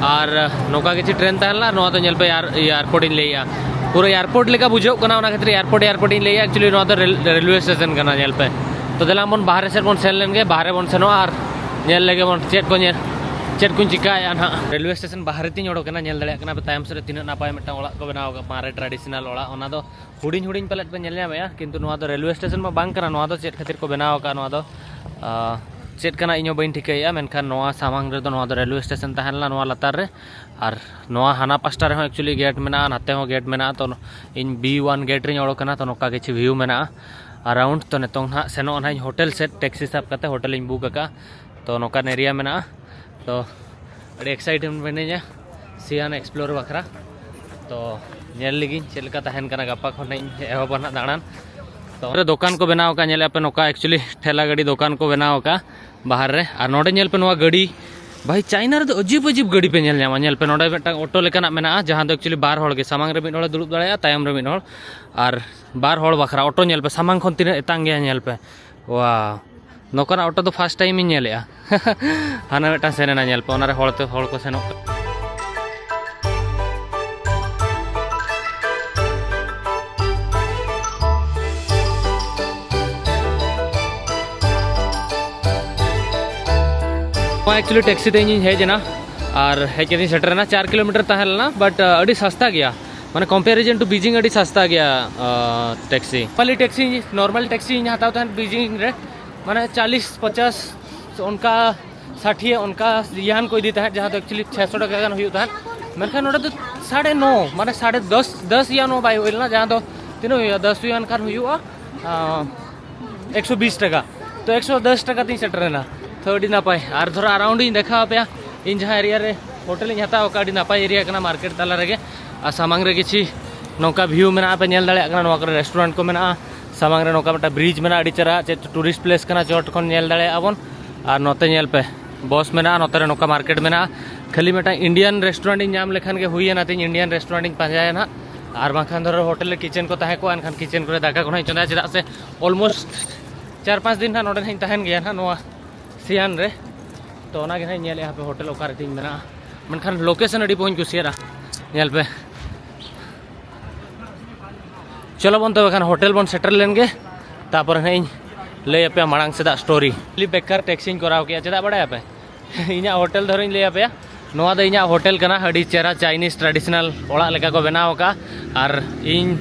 ᱟᱨ ᱱᱚᱝᱠᱟ ᱠᱤᱪᱷᱩ ᱴᱨᱮᱱ ᱛᱟᱦᱮᱸ ᱞᱮᱱᱟ, ᱟᱨ ᱱᱚᱣᱟ ᱫᱚ ᱧᱮᱞ ᱯᱮ ᱮᱭᱟᱨ-, ᱮᱭᱟᱨᱯᱳᱨᱴ ᱤᱧ ᱞᱟᱹᱭᱮᱜᱼᱟ᱾ ᱯᱩᱨᱟᱹ ᱮᱭᱟᱨᱯᱳᱨᱴ ᱞᱮᱠᱟ ᱵᱩᱡᱷᱟᱹᱜ ᱠᱟᱱᱟ, ᱚᱱᱟ ᱠᱷᱟᱹᱛᱤᱨ ᱮᱭᱟᱨᱯᱳᱨᱴ ᱮᱭᱟᱨᱯᱳᱨᱴ ᱤᱧ ᱞᱟᱹᱭᱮᱫᱼᱟ᱾ ᱮᱠᱪᱩᱭᱮᱞᱤ ᱱᱚᱣᱟ ᱫᱚ ᱨᱮᱞ ᱨᱮᱞᱣᱮ ᱥᱴᱮᱥᱚᱱ ᱠᱟᱱᱟ᱾ ᱧᱮᱞ ᱯᱮ, ᱛᱚ ᱫᱮᱞᱟ ᱵᱚᱱ ᱵᱟᱦᱨᱮ ᱥᱮᱫ ᱵᱚᱱ ᱥᱮᱱ ᱞᱮᱱ ᱜᱮ, ᱵᱟᱦᱨᱮ ᱵᱚᱱ ᱥᱮᱱᱚᱜᱼᱟ ᱟᱨ ᱧᱮᱞ ᱞᱮᱜᱮ ᱵᱚᱱ ᱪᱮᱫ ᱠᱚ ᱧᱮᱞ, ᱪᱮᱫ ᱠᱚᱧ ᱪᱤᱠᱟᱹᱭᱮᱫᱼᱟ ᱱᱟᱦᱟᱜ᱾ ᱨᱮᱞᱣᱮ ᱥᱴᱮᱥᱚᱱ ᱵᱟᱦᱨᱮ ᱛᱤᱧ ᱚᱰᱚᱠᱮᱱᱟ, ᱧᱮᱞ ᱫᱟᱲᱮᱭᱟᱜ ᱠᱟᱱᱟ ᱯᱮ ᱛᱟᱭᱚᱢ ᱥᱮᱫ ᱨᱮ ᱛᱤᱱᱟᱹᱜ ᱱᱟᱯᱟᱭ ᱢᱤᱫᱴᱟᱝ ᱚᱲᱟᱜ ᱠᱚ ᱵᱮᱱᱟᱣ ᱟᱠᱟᱫ, ᱢᱟᱨᱮ ᱴᱨᱟᱰᱤᱥᱚᱱᱟᱞ ᱚᱲᱟᱜ᱾ ᱚᱱᱟ ᱫᱚ ᱦᱩᱰᱤᱧ ᱦᱩᱰᱤᱧ ᱯᱟᱞᱮᱫ ᱯᱮ ᱧᱮᱞ ᱧᱟᱢᱮᱫᱼᱟ, ᱠᱤᱱᱛᱩ ᱱᱚᱣᱟ ᱫᱚ ᱨᱮᱞᱣᱮ ᱥᱴᱮᱥᱚᱱ ᱢᱟ ᱵᱟᱝ ᱠᱟᱱᱟ᱾ ᱱᱚᱣᱟ ᱫᱚ ᱪᱮᱫ ᱠᱷᱟᱹᱛᱤᱨ ᱠᱚ ᱵᱮᱱᱟᱣ ᱟᱠᱟᱫ, ᱱᱚᱣᱟ ᱫᱚ ᱟᱸ, ᱪᱮᱫ ᱠᱟᱱᱟ ᱤᱧ ᱦᱚᱸ ᱵᱟᱹᱧ ᱴᱷᱤᱠᱟᱹᱭᱮᱫᱼᱟ, ᱢᱮᱱᱠᱷᱟᱱ ᱱᱚᱣᱟ ᱥᱟᱢᱟᱝ ᱨᱮᱫᱚ ᱱᱚᱣᱟ ᱫᱚ ᱨᱮᱞᱣᱮ ᱥᱴᱮᱥᱚᱱ ᱛᱟᱦᱮᱸ ᱞᱮᱱᱟ, ᱱᱚᱣᱟ ᱞᱟᱛᱟᱨ ᱨᱮ᱾ ᱟᱨ ᱱᱚᱣᱟ ᱦᱟᱱᱟ ᱯᱟᱥᱴᱟ ᱨᱮᱦᱚᱸ ᱮᱠᱪᱩᱭᱮᱞᱤ ᱜᱮᱴ ᱢᱮᱱᱟᱜᱼᱟ, ᱱᱟᱛᱮ ᱦᱚᱸ ᱜᱮᱴ ᱢᱮᱱᱟᱜᱼᱟ᱾ ᱛᱚ ᱤᱧ ᱵᱤ ᱳᱣᱟᱱ ᱜᱮᱴ ᱨᱤᱧ ᱚᱰᱚᱠ ᱠᱟᱱᱟ, ᱛᱚ ᱱᱚᱝᱠᱟ ᱠᱤᱪᱷᱩ ᱵᱷᱤᱭᱩ ᱢᱮᱱᱟᱜᱼᱟ ᱟᱨᱟᱣᱩᱱᱰ᱾ ᱛᱚ ᱱᱤᱛᱚᱝ ᱱᱟᱦᱟᱜ ᱥᱮᱱᱚᱜ ᱱᱟᱦᱟᱜ ᱤᱧ ᱦᱳᱴᱮᱞ ᱥᱮᱫ, ᱴᱮᱠᱥᱤ ᱥᱟᱵ ᱠᱟᱛᱮ ᱦᱳᱴᱮᱞ ᱤᱧ ᱵᱩᱠ ᱟᱠᱟᱫᱼᱟ᱾ ᱛᱚ ᱱᱚᱝᱠᱟᱱ ᱮᱨᱤᱭᱟ ᱢᱮᱱᱟᱜᱼᱟ᱾ ᱛᱚ ᱟᱹᱰᱤ ᱮᱠᱥᱟᱭᱤᱴᱮᱰ ᱢᱤᱱᱟᱹᱧᱟ ᱥᱤᱭᱟᱱ ᱮᱠᱥᱯᱞᱳᱨ ᱵᱟᱠᱷᱨᱟ᱾ ᱛᱚ ᱧᱮᱞ ᱞᱮᱜᱤᱧ ᱪᱮᱫ ᱞᱮᱠᱟ ᱛᱟᱦᱮᱱ ᱠᱟᱱᱟ, ᱜᱟᱯᱟ ᱠᱷᱚᱱ ᱤᱧ ᱮᱦᱚᱵᱟ ᱱᱟᱦᱟᱜ ᱫᱟᱬᱟᱱ᱾ ᱛᱚ ᱚᱸᱰᱮ ᱫᱚᱠᱟᱱ ᱠᱚ ᱵᱮᱱᱟᱣ ᱟᱠᱟᱫ, ᱧᱮᱞᱮᱫᱼᱟ ᱯᱮ ᱱᱚᱝᱠᱟ ᱮᱠᱪᱩᱭᱮᱞᱤ ᱴᱷᱮᱞᱟ ᱜᱟᱹᱰᱤ ᱫᱚᱠᱟᱱ ᱠᱚ ᱵᱮᱱᱟᱣ ᱟᱠᱟᱫ ᱵᱟᱦᱟᱨ ᱨᱮ᱾ ᱟᱨ ᱱᱚᱰᱮ ᱧᱮᱞ ᱯᱮ ᱱᱚᱣᱟ ᱜᱟᱹᱰᱤ, ᱵᱷᱟᱭ ᱪᱟᱭᱱᱟ ᱨᱮᱫᱚ ᱟᱹᱡᱤᱵ ᱟᱹᱡᱤᱵ ᱜᱟᱹᱰᱤ ᱯᱮ ᱧᱮᱞ ᱧᱟᱢᱟ᱾ ᱧᱮᱞ ᱯᱮ ᱱᱚᱰᱮ ᱢᱤᱫᱴᱟᱝ ᱚᱴᱳ ᱞᱮᱠᱟᱱᱟᱜ ᱢᱮᱱᱟᱜᱼᱟ, ᱡᱟᱦᱟᱸ ᱫᱚ ᱮᱠᱪᱩᱭᱮᱞᱤ ᱵᱟᱨ ᱦᱚᱲ ᱜᱮ, ᱥᱟᱢᱟᱝ ᱨᱮ ᱢᱤᱫ ᱦᱚᱲᱮ ᱫᱩᱲᱩᱵ ᱫᱟᱲᱮᱭᱟᱜᱼᱟ, ᱛᱟᱭᱚᱢ ᱨᱮ ᱢᱤᱫ ᱦᱚᱲ᱾ ᱟᱨ ᱵᱟᱨ ᱦᱚᱲ ᱵᱟᱠᱷᱨᱟ ᱚᱴᱳ ᱧᱮᱞ ᱯᱮ, ᱥᱟᱢᱟᱝ ᱠᱷᱚᱱ ᱛᱤᱱᱟᱹᱜ ᱮᱛᱟᱝ ᱜᱮᱭᱟ ᱧᱮᱞ ᱯᱮ᱾ ᱣᱟ, ᱱᱚᱝᱠᱟᱱᱟᱜ ᱚᱴᱳ ᱫᱚ ᱯᱷᱟᱥᱴ ᱴᱟᱭᱤᱢ ᱤᱧ ᱧᱮᱞᱮᱜᱼᱟ᱾ ᱦᱟᱱᱟ ᱢᱤᱫᱴᱟᱝ ᱥᱮᱱ ᱮᱱᱟ, ᱧᱮᱞ ᱯᱮ, ᱚᱱᱟᱨᱮ ᱦᱚᱲ ᱛᱮ ᱦᱚᱲ ᱠᱚ ᱥᱮᱱᱚᱜ ᱠᱟᱱᱟ᱾ ᱱᱚᱣᱟ ᱮᱠᱪᱩᱭᱮᱞᱤ ᱴᱮᱠᱥᱤ ᱛᱮ ᱤᱧᱤᱧ ᱦᱮᱡ ᱮᱱᱟ ᱟᱨ ᱦᱮᱡ ᱠᱟᱛᱮᱧ ᱥᱮᱴᱮᱨ ᱮᱱᱟ᱾ ᱪᱟᱨ ᱠᱤᱞᱳᱢᱤᱴᱟᱨ ᱛᱟᱦᱮᱸ ᱞᱮᱱᱟ, ᱵᱟᱴ ᱟᱹᱰᱤ ᱥᱟᱥᱛᱟ ᱜᱮᱭᱟ, ᱢᱟᱱᱮ ᱠᱚᱢᱯᱮᱨᱤᱡᱚᱱ ᱴᱩ ᱵᱤᱡᱤᱝ ᱟᱹᱰᱤ ᱥᱟᱥᱛᱟ ᱜᱮᱭᱟ᱾ Taxi, normally taxi, normal taxi ᱤᱧ ᱦᱟᱛᱟᱣ ᱛᱟᱦᱮᱸᱫ ᱵᱤᱡᱤᱝ ᱨᱮ, ᱢᱟᱱᱮ ᱪᱟᱞᱤᱥ ᱯᱚᱪᱟᱥ ᱚᱱᱠᱟ, ᱥᱟᱴᱷᱤᱭᱮ ᱚᱱᱠᱟ ᱭᱟᱱ ᱠᱚ ᱤᱫᱤ ᱛᱟᱦᱮᱸᱫ, ᱡᱟᱦᱟᱸ ᱫᱚ ᱮᱠᱪᱩᱭᱮᱞᱤ ᱪᱷᱮᱥᱚ ᱴᱟᱠᱟ ᱜᱟᱱ ᱦᱩᱭᱩᱜ ᱛᱟᱦᱮᱸᱫ᱾ ᱢᱮᱱᱠᱷᱟᱱ ᱱᱚᱰᱮ ᱫᱚ ᱥᱟᱲᱮ ᱱᱚ, ᱢᱟᱱᱮ ᱥᱟᱲᱮ ᱫᱚᱥ, ᱫᱚᱥ ᱭᱟᱱ ᱦᱚᱸ ᱵᱟᱭ ᱦᱩᱭ ᱞᱮᱱᱟ, ᱡᱟᱦᱟᱸ ᱫᱚ ᱛᱤᱱᱟᱹᱜ ᱦᱩᱭᱩᱜᱼᱟ, ᱫᱚᱥ ᱭᱟᱱ ᱠᱷᱟᱱ ᱦᱩᱭᱩᱜᱼᱟ, ᱟᱸ, ᱮᱠᱥᱚ ᱵᱤᱥ ᱴᱟᱠᱟ᱾ ᱛᱚ ᱮᱠᱥᱚ ᱫᱚᱥ ᱴᱟᱠᱟ ᱛᱤᱧ ᱥᱮᱴᱮᱨ ᱮᱱᱟ᱾ ᱛᱚ ᱟᱹᱰᱤ ᱱᱟᱯᱟᱭ᱾ ᱟᱨ ᱫᱷᱚᱨᱟ ᱟᱨᱟᱣᱩᱱᱰ ᱤᱧ ᱫᱮᱠᱷᱟᱣ ᱟᱯᱮᱭᱟ, ᱤᱧ ᱡᱟᱦᱟᱸ ᱮᱨᱤᱭᱟ ᱨᱮ ᱦᱳᱴᱮᱞ ᱤᱧ ᱦᱟᱛᱟᱣ ᱟᱠᱟᱫᱼᱟ, ᱟᱹᱰᱤ ᱱᱟᱯᱟᱭ ᱮᱨᱤᱭᱟ ᱠᱟᱱᱟ ᱢᱟᱨᱠᱮᱴ ᱛᱟᱞᱟ ᱨᱮᱜᱮ᱾ ᱟᱨ ᱥᱟᱢᱟᱝ ᱨᱮ ᱠᱤᱪᱷᱤ ᱱᱚᱝᱠᱟ ᱵᱷᱤᱭᱩ ᱢᱮᱱᱟᱜᱼᱟ, ᱯᱮ ᱧᱮᱞ ᱫᱟᱲᱮᱭᱟᱜ ᱠᱟᱱᱟ᱾ ᱱᱚᱣᱟ ᱠᱚᱨᱮ ᱨᱮᱥᱴᱩᱨᱮᱱᱴ ᱠᱚ ᱢᱮᱱᱟᱜᱼᱟ, ᱥᱟᱢᱟᱝ ᱨᱮ ᱱᱚᱝᱠᱟ ᱢᱤᱫᱴᱟᱝ ᱵᱨᱤᱡᱽ ᱢᱮᱱᱟᱜᱼᱟ, ᱟᱹᱰᱤ ᱪᱮᱦᱨᱟ, ᱪᱮᱫ ᱴᱩᱨᱤᱥᱴ ᱯᱞᱮᱥ ᱠᱟᱱᱟ, ᱪᱚᱴ ᱠᱷᱚᱱ ᱧᱮᱞ ᱫᱟᱲᱮᱭᱟᱜᱼᱟ ᱵᱚᱱ᱾ ᱟᱨ ᱱᱚᱛᱮ ᱧᱮᱞ ᱯᱮ, ᱵᱚᱥ ᱢᱮᱱᱟᱜᱼᱟ, ᱱᱚᱛᱮ ᱨᱮ ᱱᱚᱝᱠᱟ ᱢᱟᱨᱠᱮᱴ ᱢᱮᱱᱟᱜᱼᱟ᱾ ᱠᱷᱟᱹᱞᱤ ᱢᱤᱫᱴᱟᱝ ᱤᱱᱰᱤᱭᱟᱱ ᱨᱮᱥᱴᱩᱨᱮᱱᱴ ᱤᱧ ᱧᱟᱢ ᱞᱮᱠᱷᱟᱱ ᱜᱮ ᱦᱩᱭᱮᱱᱟ ᱛᱤᱧ, ᱤᱱᱰᱤᱭᱟᱱ ᱨᱮᱥᱴᱩᱨᱮᱱᱴ ᱤᱧ ᱯᱟᱸᱡᱟᱭᱟ ᱱᱟᱦᱟᱜ᱾ ᱟᱨ ᱵᱟᱝᱠᱷᱟᱱ ᱫᱷᱚᱨᱚ ᱦᱳᱴᱮᱞ ᱨᱮ ᱠᱤᱪᱮᱱ ᱠᱚ ᱛᱟᱦᱮᱸ ᱠᱚᱜᱼᱟ, ᱮᱱᱠᱷᱟᱱ ᱠᱤᱪᱮᱱ ᱠᱚᱨᱮ ᱫᱟᱠᱟ ᱠᱚ ᱱᱟᱦᱟᱜ ᱤᱧ ᱪᱚᱸᱫᱟᱭᱟ, ᱪᱮᱫᱟᱜ ᱥᱮ ᱚᱞᱢᱳᱥᱴ ᱪᱟᱨ ᱯᱟᱸᱪ ᱫᱤᱱ ᱱᱟᱦᱟᱜ ᱱᱚᱰᱮ ᱱᱟᱦᱟᱜ ᱤᱧ ᱛᱟᱦᱮᱱ ᱜᱮᱭᱟ ᱱᱟᱦᱟᱜ ᱱᱚᱣᱟ ᱥᱤᱭᱟᱱ ᱨᱮ᱾ ᱛᱚ ᱚᱱᱟᱜᱮ ᱱᱟᱦᱟᱜ ᱤᱧ ᱧᱮᱞᱮᱫᱼᱟ ᱦᱟᱯᱮ ᱦᱳᱴᱮᱞ ᱚᱠᱟ ᱨᱮ ᱛᱤᱧ ᱢᱮᱱᱟᱜᱼᱟ᱾ ᱢᱮᱱᱠᱷᱟᱱ ᱞᱳᱠᱮᱥᱚᱱ ᱟᱹᱰᱤ ᱵᱟᱹᱧ ᱠᱩᱥᱤᱭᱟᱫᱟ᱾ ᱧᱮᱞ ᱯᱮ, ᱪᱚᱞᱚ ᱵᱚᱱ ᱛᱚᱵᱮ ᱠᱷᱟᱱ ᱦᱳᱴᱮᱞ ᱵᱚᱱ ᱥᱮᱴᱮᱨ ᱞᱮᱱ ᱜᱮ, ᱛᱟᱯᱚᱨᱮ ᱱᱟᱦᱟᱜ ᱤᱧ ᱞᱟᱹᱭ ᱟᱯᱮᱭᱟ ᱢᱟᱲᱟᱝ ᱥᱮᱫᱟᱜ ᱥᱴᱳᱨᱤ᱾ ᱞᱤ ᱵᱮᱠᱟᱨ ᱴᱮᱠᱥᱤᱧ ᱠᱚᱨᱟᱣ ᱠᱮᱜᱼᱟ, ᱪᱮᱫᱟᱜ ᱵᱟᱲᱟᱭᱟᱯᱮ? ᱤᱧᱟᱹᱜ ᱦᱳᱴᱮᱞ ᱫᱷᱚᱨᱮᱧ ᱞᱟᱹᱭ ᱟᱯᱮᱭᱟ᱾ ᱱᱚᱣᱟ ᱫᱚ ᱤᱧᱟᱹᱜ ᱦᱳᱴᱮᱞ ᱠᱟᱱᱟ, ᱟᱹᱰᱤ ᱪᱮᱦᱨᱟ ᱪᱟᱭᱱᱤᱡᱽ ᱴᱨᱟᱰᱤᱥᱚᱱᱟᱞ ᱚᱲᱟᱜ ᱞᱮᱠᱟ ᱠᱚ ᱵᱮᱱᱟᱣ ᱟᱠᱟᱫᱼᱟ᱾ ᱟᱨ ᱤᱧ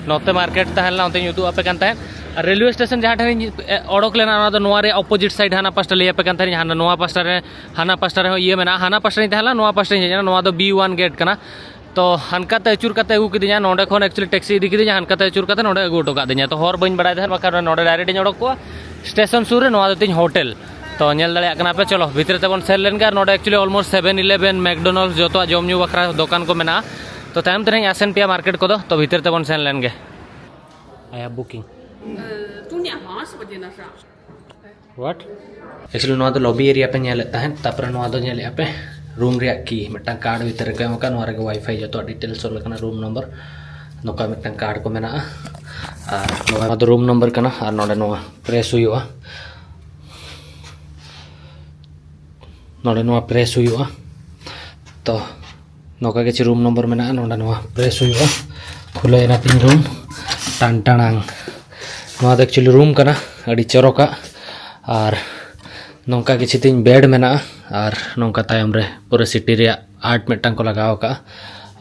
ᱱᱚᱛᱮ ᱢᱟᱨᱠᱮᱴ ᱛᱟᱦᱮᱸ ᱞᱮᱱᱟ, ᱚᱱᱛᱮᱧ ᱩᱫᱩᱜ ᱟᱯᱮ ᱠᱟᱱ ᱛᱟᱦᱮᱸᱫ᱾ ᱟᱨ ᱨᱮᱞᱣᱮ ᱥᱴᱮᱥᱚᱱ ᱡᱟᱦᱟᱸ ᱴᱷᱮᱱᱤᱧ, ᱮ, ᱚᱰᱚᱠ ᱞᱮᱱᱟ, ᱱᱚᱣᱟ ᱫᱚ ᱱᱚᱣᱟ ᱨᱮᱭᱟᱜ ᱚᱯᱳᱡᱤᱴ ᱥᱟᱭᱤᱰ, ᱦᱟᱱᱟ ᱯᱟᱥᱴᱟ ᱞᱟᱹᱭ ᱟᱯᱮ ᱠᱟᱱ ᱛᱟᱦᱮᱸᱫ, ᱦᱟᱱᱟ ᱱᱚᱣᱟ ᱯᱟᱥᱴᱟ ᱨᱮ, ᱦᱟᱱᱟ ᱯᱟᱥᱴᱟ ᱨᱮᱦᱚᱸ ᱤᱭᱟᱹ ᱢᱮᱱᱟᱜᱼᱟ, ᱦᱟᱱᱟ ᱯᱟᱥᱴᱟ ᱨᱤᱧ ᱛᱟᱦᱮᱸ ᱞᱮᱱᱟ, ᱱᱚᱣᱟ ᱯᱟᱥᱴᱟᱧ ᱦᱮᱡ ᱮᱱᱟ, ᱱᱚᱣᱟ ᱫᱚ ᱵᱤ ᱚᱣᱟᱱ ᱜᱮᱴ ᱠᱟᱱᱟ᱾ ᱛᱚ ᱦᱟᱱᱠᱟᱛᱮ ᱟᱹᱪᱩᱨ ᱠᱟᱛᱮ ᱟᱹᱜᱩ ᱠᱤᱫᱤᱧᱟ, ᱱᱚᱸᱰᱮ ᱠᱷᱚᱱ actually taxi ᱤᱫᱤ ᱠᱤᱫᱤᱧᱟ, ᱦᱟᱱᱠᱟᱛᱮ ᱟᱹᱪᱩᱨ ᱠᱟᱛᱮ ᱱᱚᱸᱰᱮ ᱟᱹᱜᱩ ᱦᱚᱴᱚ ᱠᱟᱫᱤᱧᱟ᱾ ᱛᱚ ᱦᱚᱨ ᱵᱟᱹᱧ ᱵᱟᱲᱟᱭ ᱛᱟᱦᱮᱸᱫ, ᱵᱟᱠᱷᱟᱱ ᱱᱚᱸᱰᱮ direct ᱤᱧ ᱚᱰᱚᱠ ᱠᱚᱜᱼᱟ ᱥᱴᱮᱥᱚᱱ ᱥᱩᱨ ᱨᱮ᱾ ᱱᱚᱣᱟ ᱫᱚ ᱛᱤᱧ ᱦᱳᱴᱮᱞ᱾ ᱛᱚ ᱧᱮᱞ ᱫᱟᱲᱮᱭᱟᱜ ᱠᱟᱱᱟ ᱯᱮ, ᱪᱚᱞᱚ ᱵᱷᱤᱛᱨᱤ ᱛᱮᱵᱚᱱ ᱥᱮᱱ ᱞᱮᱱ ᱜᱮ᱾ ᱟᱨ ᱱᱚᱸᱰᱮ actually almost seven eleven, McDonald's ᱡᱚᱛᱚᱣᱟᱜ ᱡᱚᱢ ᱧᱩ ᱵᱟᱠᱷᱨᱟ ᱫᱚᱠᱟᱱ ᱠᱚ ᱢᱮᱱᱟᱜᱼᱟ᱾ ᱛᱚ ᱛᱟᱭᱚᱢ ᱛᱮ ᱱᱟᱦᱟᱜ ᱤᱧ ᱟᱥᱮᱱ ᱯᱮᱭᱟ ᱢᱟᱨᱠᱮᱴ ᱠᱚᱫᱚ᱾ ᱛᱚ ᱵᱷᱤᱛᱨᱤ ᱛᱮᱵᱚᱱ ᱥᱮᱱ ᱞᱮᱱ ᱜᱮ᱾ I have booking. What? Actually ᱱᱚᱣᱟ ᱫᱚ ᱞᱚᱵᱤ ᱮᱨᱤᱭᱟ ᱯᱮ ᱧᱮᱞᱮᱫ ᱛᱟᱦᱮᱸᱫ, ᱛᱟᱨᱯᱚᱨᱮ ᱱᱚᱣᱟ ᱫᱚ ᱧᱮᱞᱮᱫᱼᱟ ᱯᱮ ᱨᱩᱢ ᱨᱮᱭᱟᱜ ᱠᱤ, ᱢᱤᱫᱴᱟᱝ ᱠᱟᱨᱰ ᱵᱷᱤᱛᱨᱤ ᱨᱮᱠᱚ ᱮᱢ ᱟᱠᱟᱫ, ᱱᱚᱣᱟ ᱨᱮᱜᱮ ᱣᱟᱭᱯᱷᱟᱭ ᱡᱚᱛᱚᱣᱟᱜ ᱰᱤᱴᱮᱞᱥ ᱚᱞ ᱟᱠᱟᱱᱟ, ᱨᱩᱢ ᱱᱚᱢᱵᱚᱨ, ᱱᱚᱝᱠᱟ ᱢᱤᱫᱴᱟᱝ ᱠᱟᱨᱰ ᱠᱚ ᱢᱮᱱᱟᱜᱼᱟ᱾ ᱟᱨ ᱱᱚᱣᱟ ᱫᱚ ᱨᱩᱢ ᱱᱚᱢᱵᱚᱨ ᱠᱟᱱᱟ᱾ ᱟᱨ ᱱᱚᱰᱮ ᱱᱚᱣᱟ ᱯᱨᱮᱥ ᱦᱩᱭᱩᱜᱼᱟ, ᱱᱚᱰᱮ ᱱᱚᱣᱟ ᱯᱨᱮᱥ ᱦᱩᱭᱩᱜᱼᱟ᱾ ᱛᱚ ᱱᱚᱝᱠᱟ ᱜᱮ ᱪᱮ ᱨᱩᱢ ᱱᱚᱢᱵᱚᱨ ᱢᱮᱱᱟᱜᱼᱟ, ᱱᱚᱰᱮ ᱱᱚᱣᱟ ᱯᱨᱮᱥ ᱦᱩᱭᱩᱜᱼᱟ, ᱠᱷᱩᱞᱟᱹᱣ ᱮᱱᱟ ᱛᱤᱧ ᱨᱩᱢ᱾ ᱴᱟᱱ ᱴᱟᱲᱟᱝ, ᱱᱚᱣᱟ ᱫᱚ actually ᱨᱩᱢ ᱠᱟᱱᱟ, ᱟᱹᱰᱤ ᱪᱚᱨᱚᱠᱟᱜ᱾ ᱟᱨ ᱱᱚᱝᱠᱟ ᱠᱤᱪᱷᱩ ᱛᱤᱧ ᱵᱮᱰ ᱢᱮᱱᱟᱜᱼᱟ᱾ ᱟᱨ ᱱᱚᱝᱠᱟ ᱛᱟᱭᱚᱢ ᱨᱮ ᱯᱩᱨᱟᱹ ᱥᱤᱴᱤ ᱨᱮᱭᱟᱜ ᱟᱨᱴ ᱢᱤᱫᱴᱟᱝ ᱠᱚ ᱞᱟᱜᱟᱣ ᱟᱠᱟᱫᱼᱟ᱾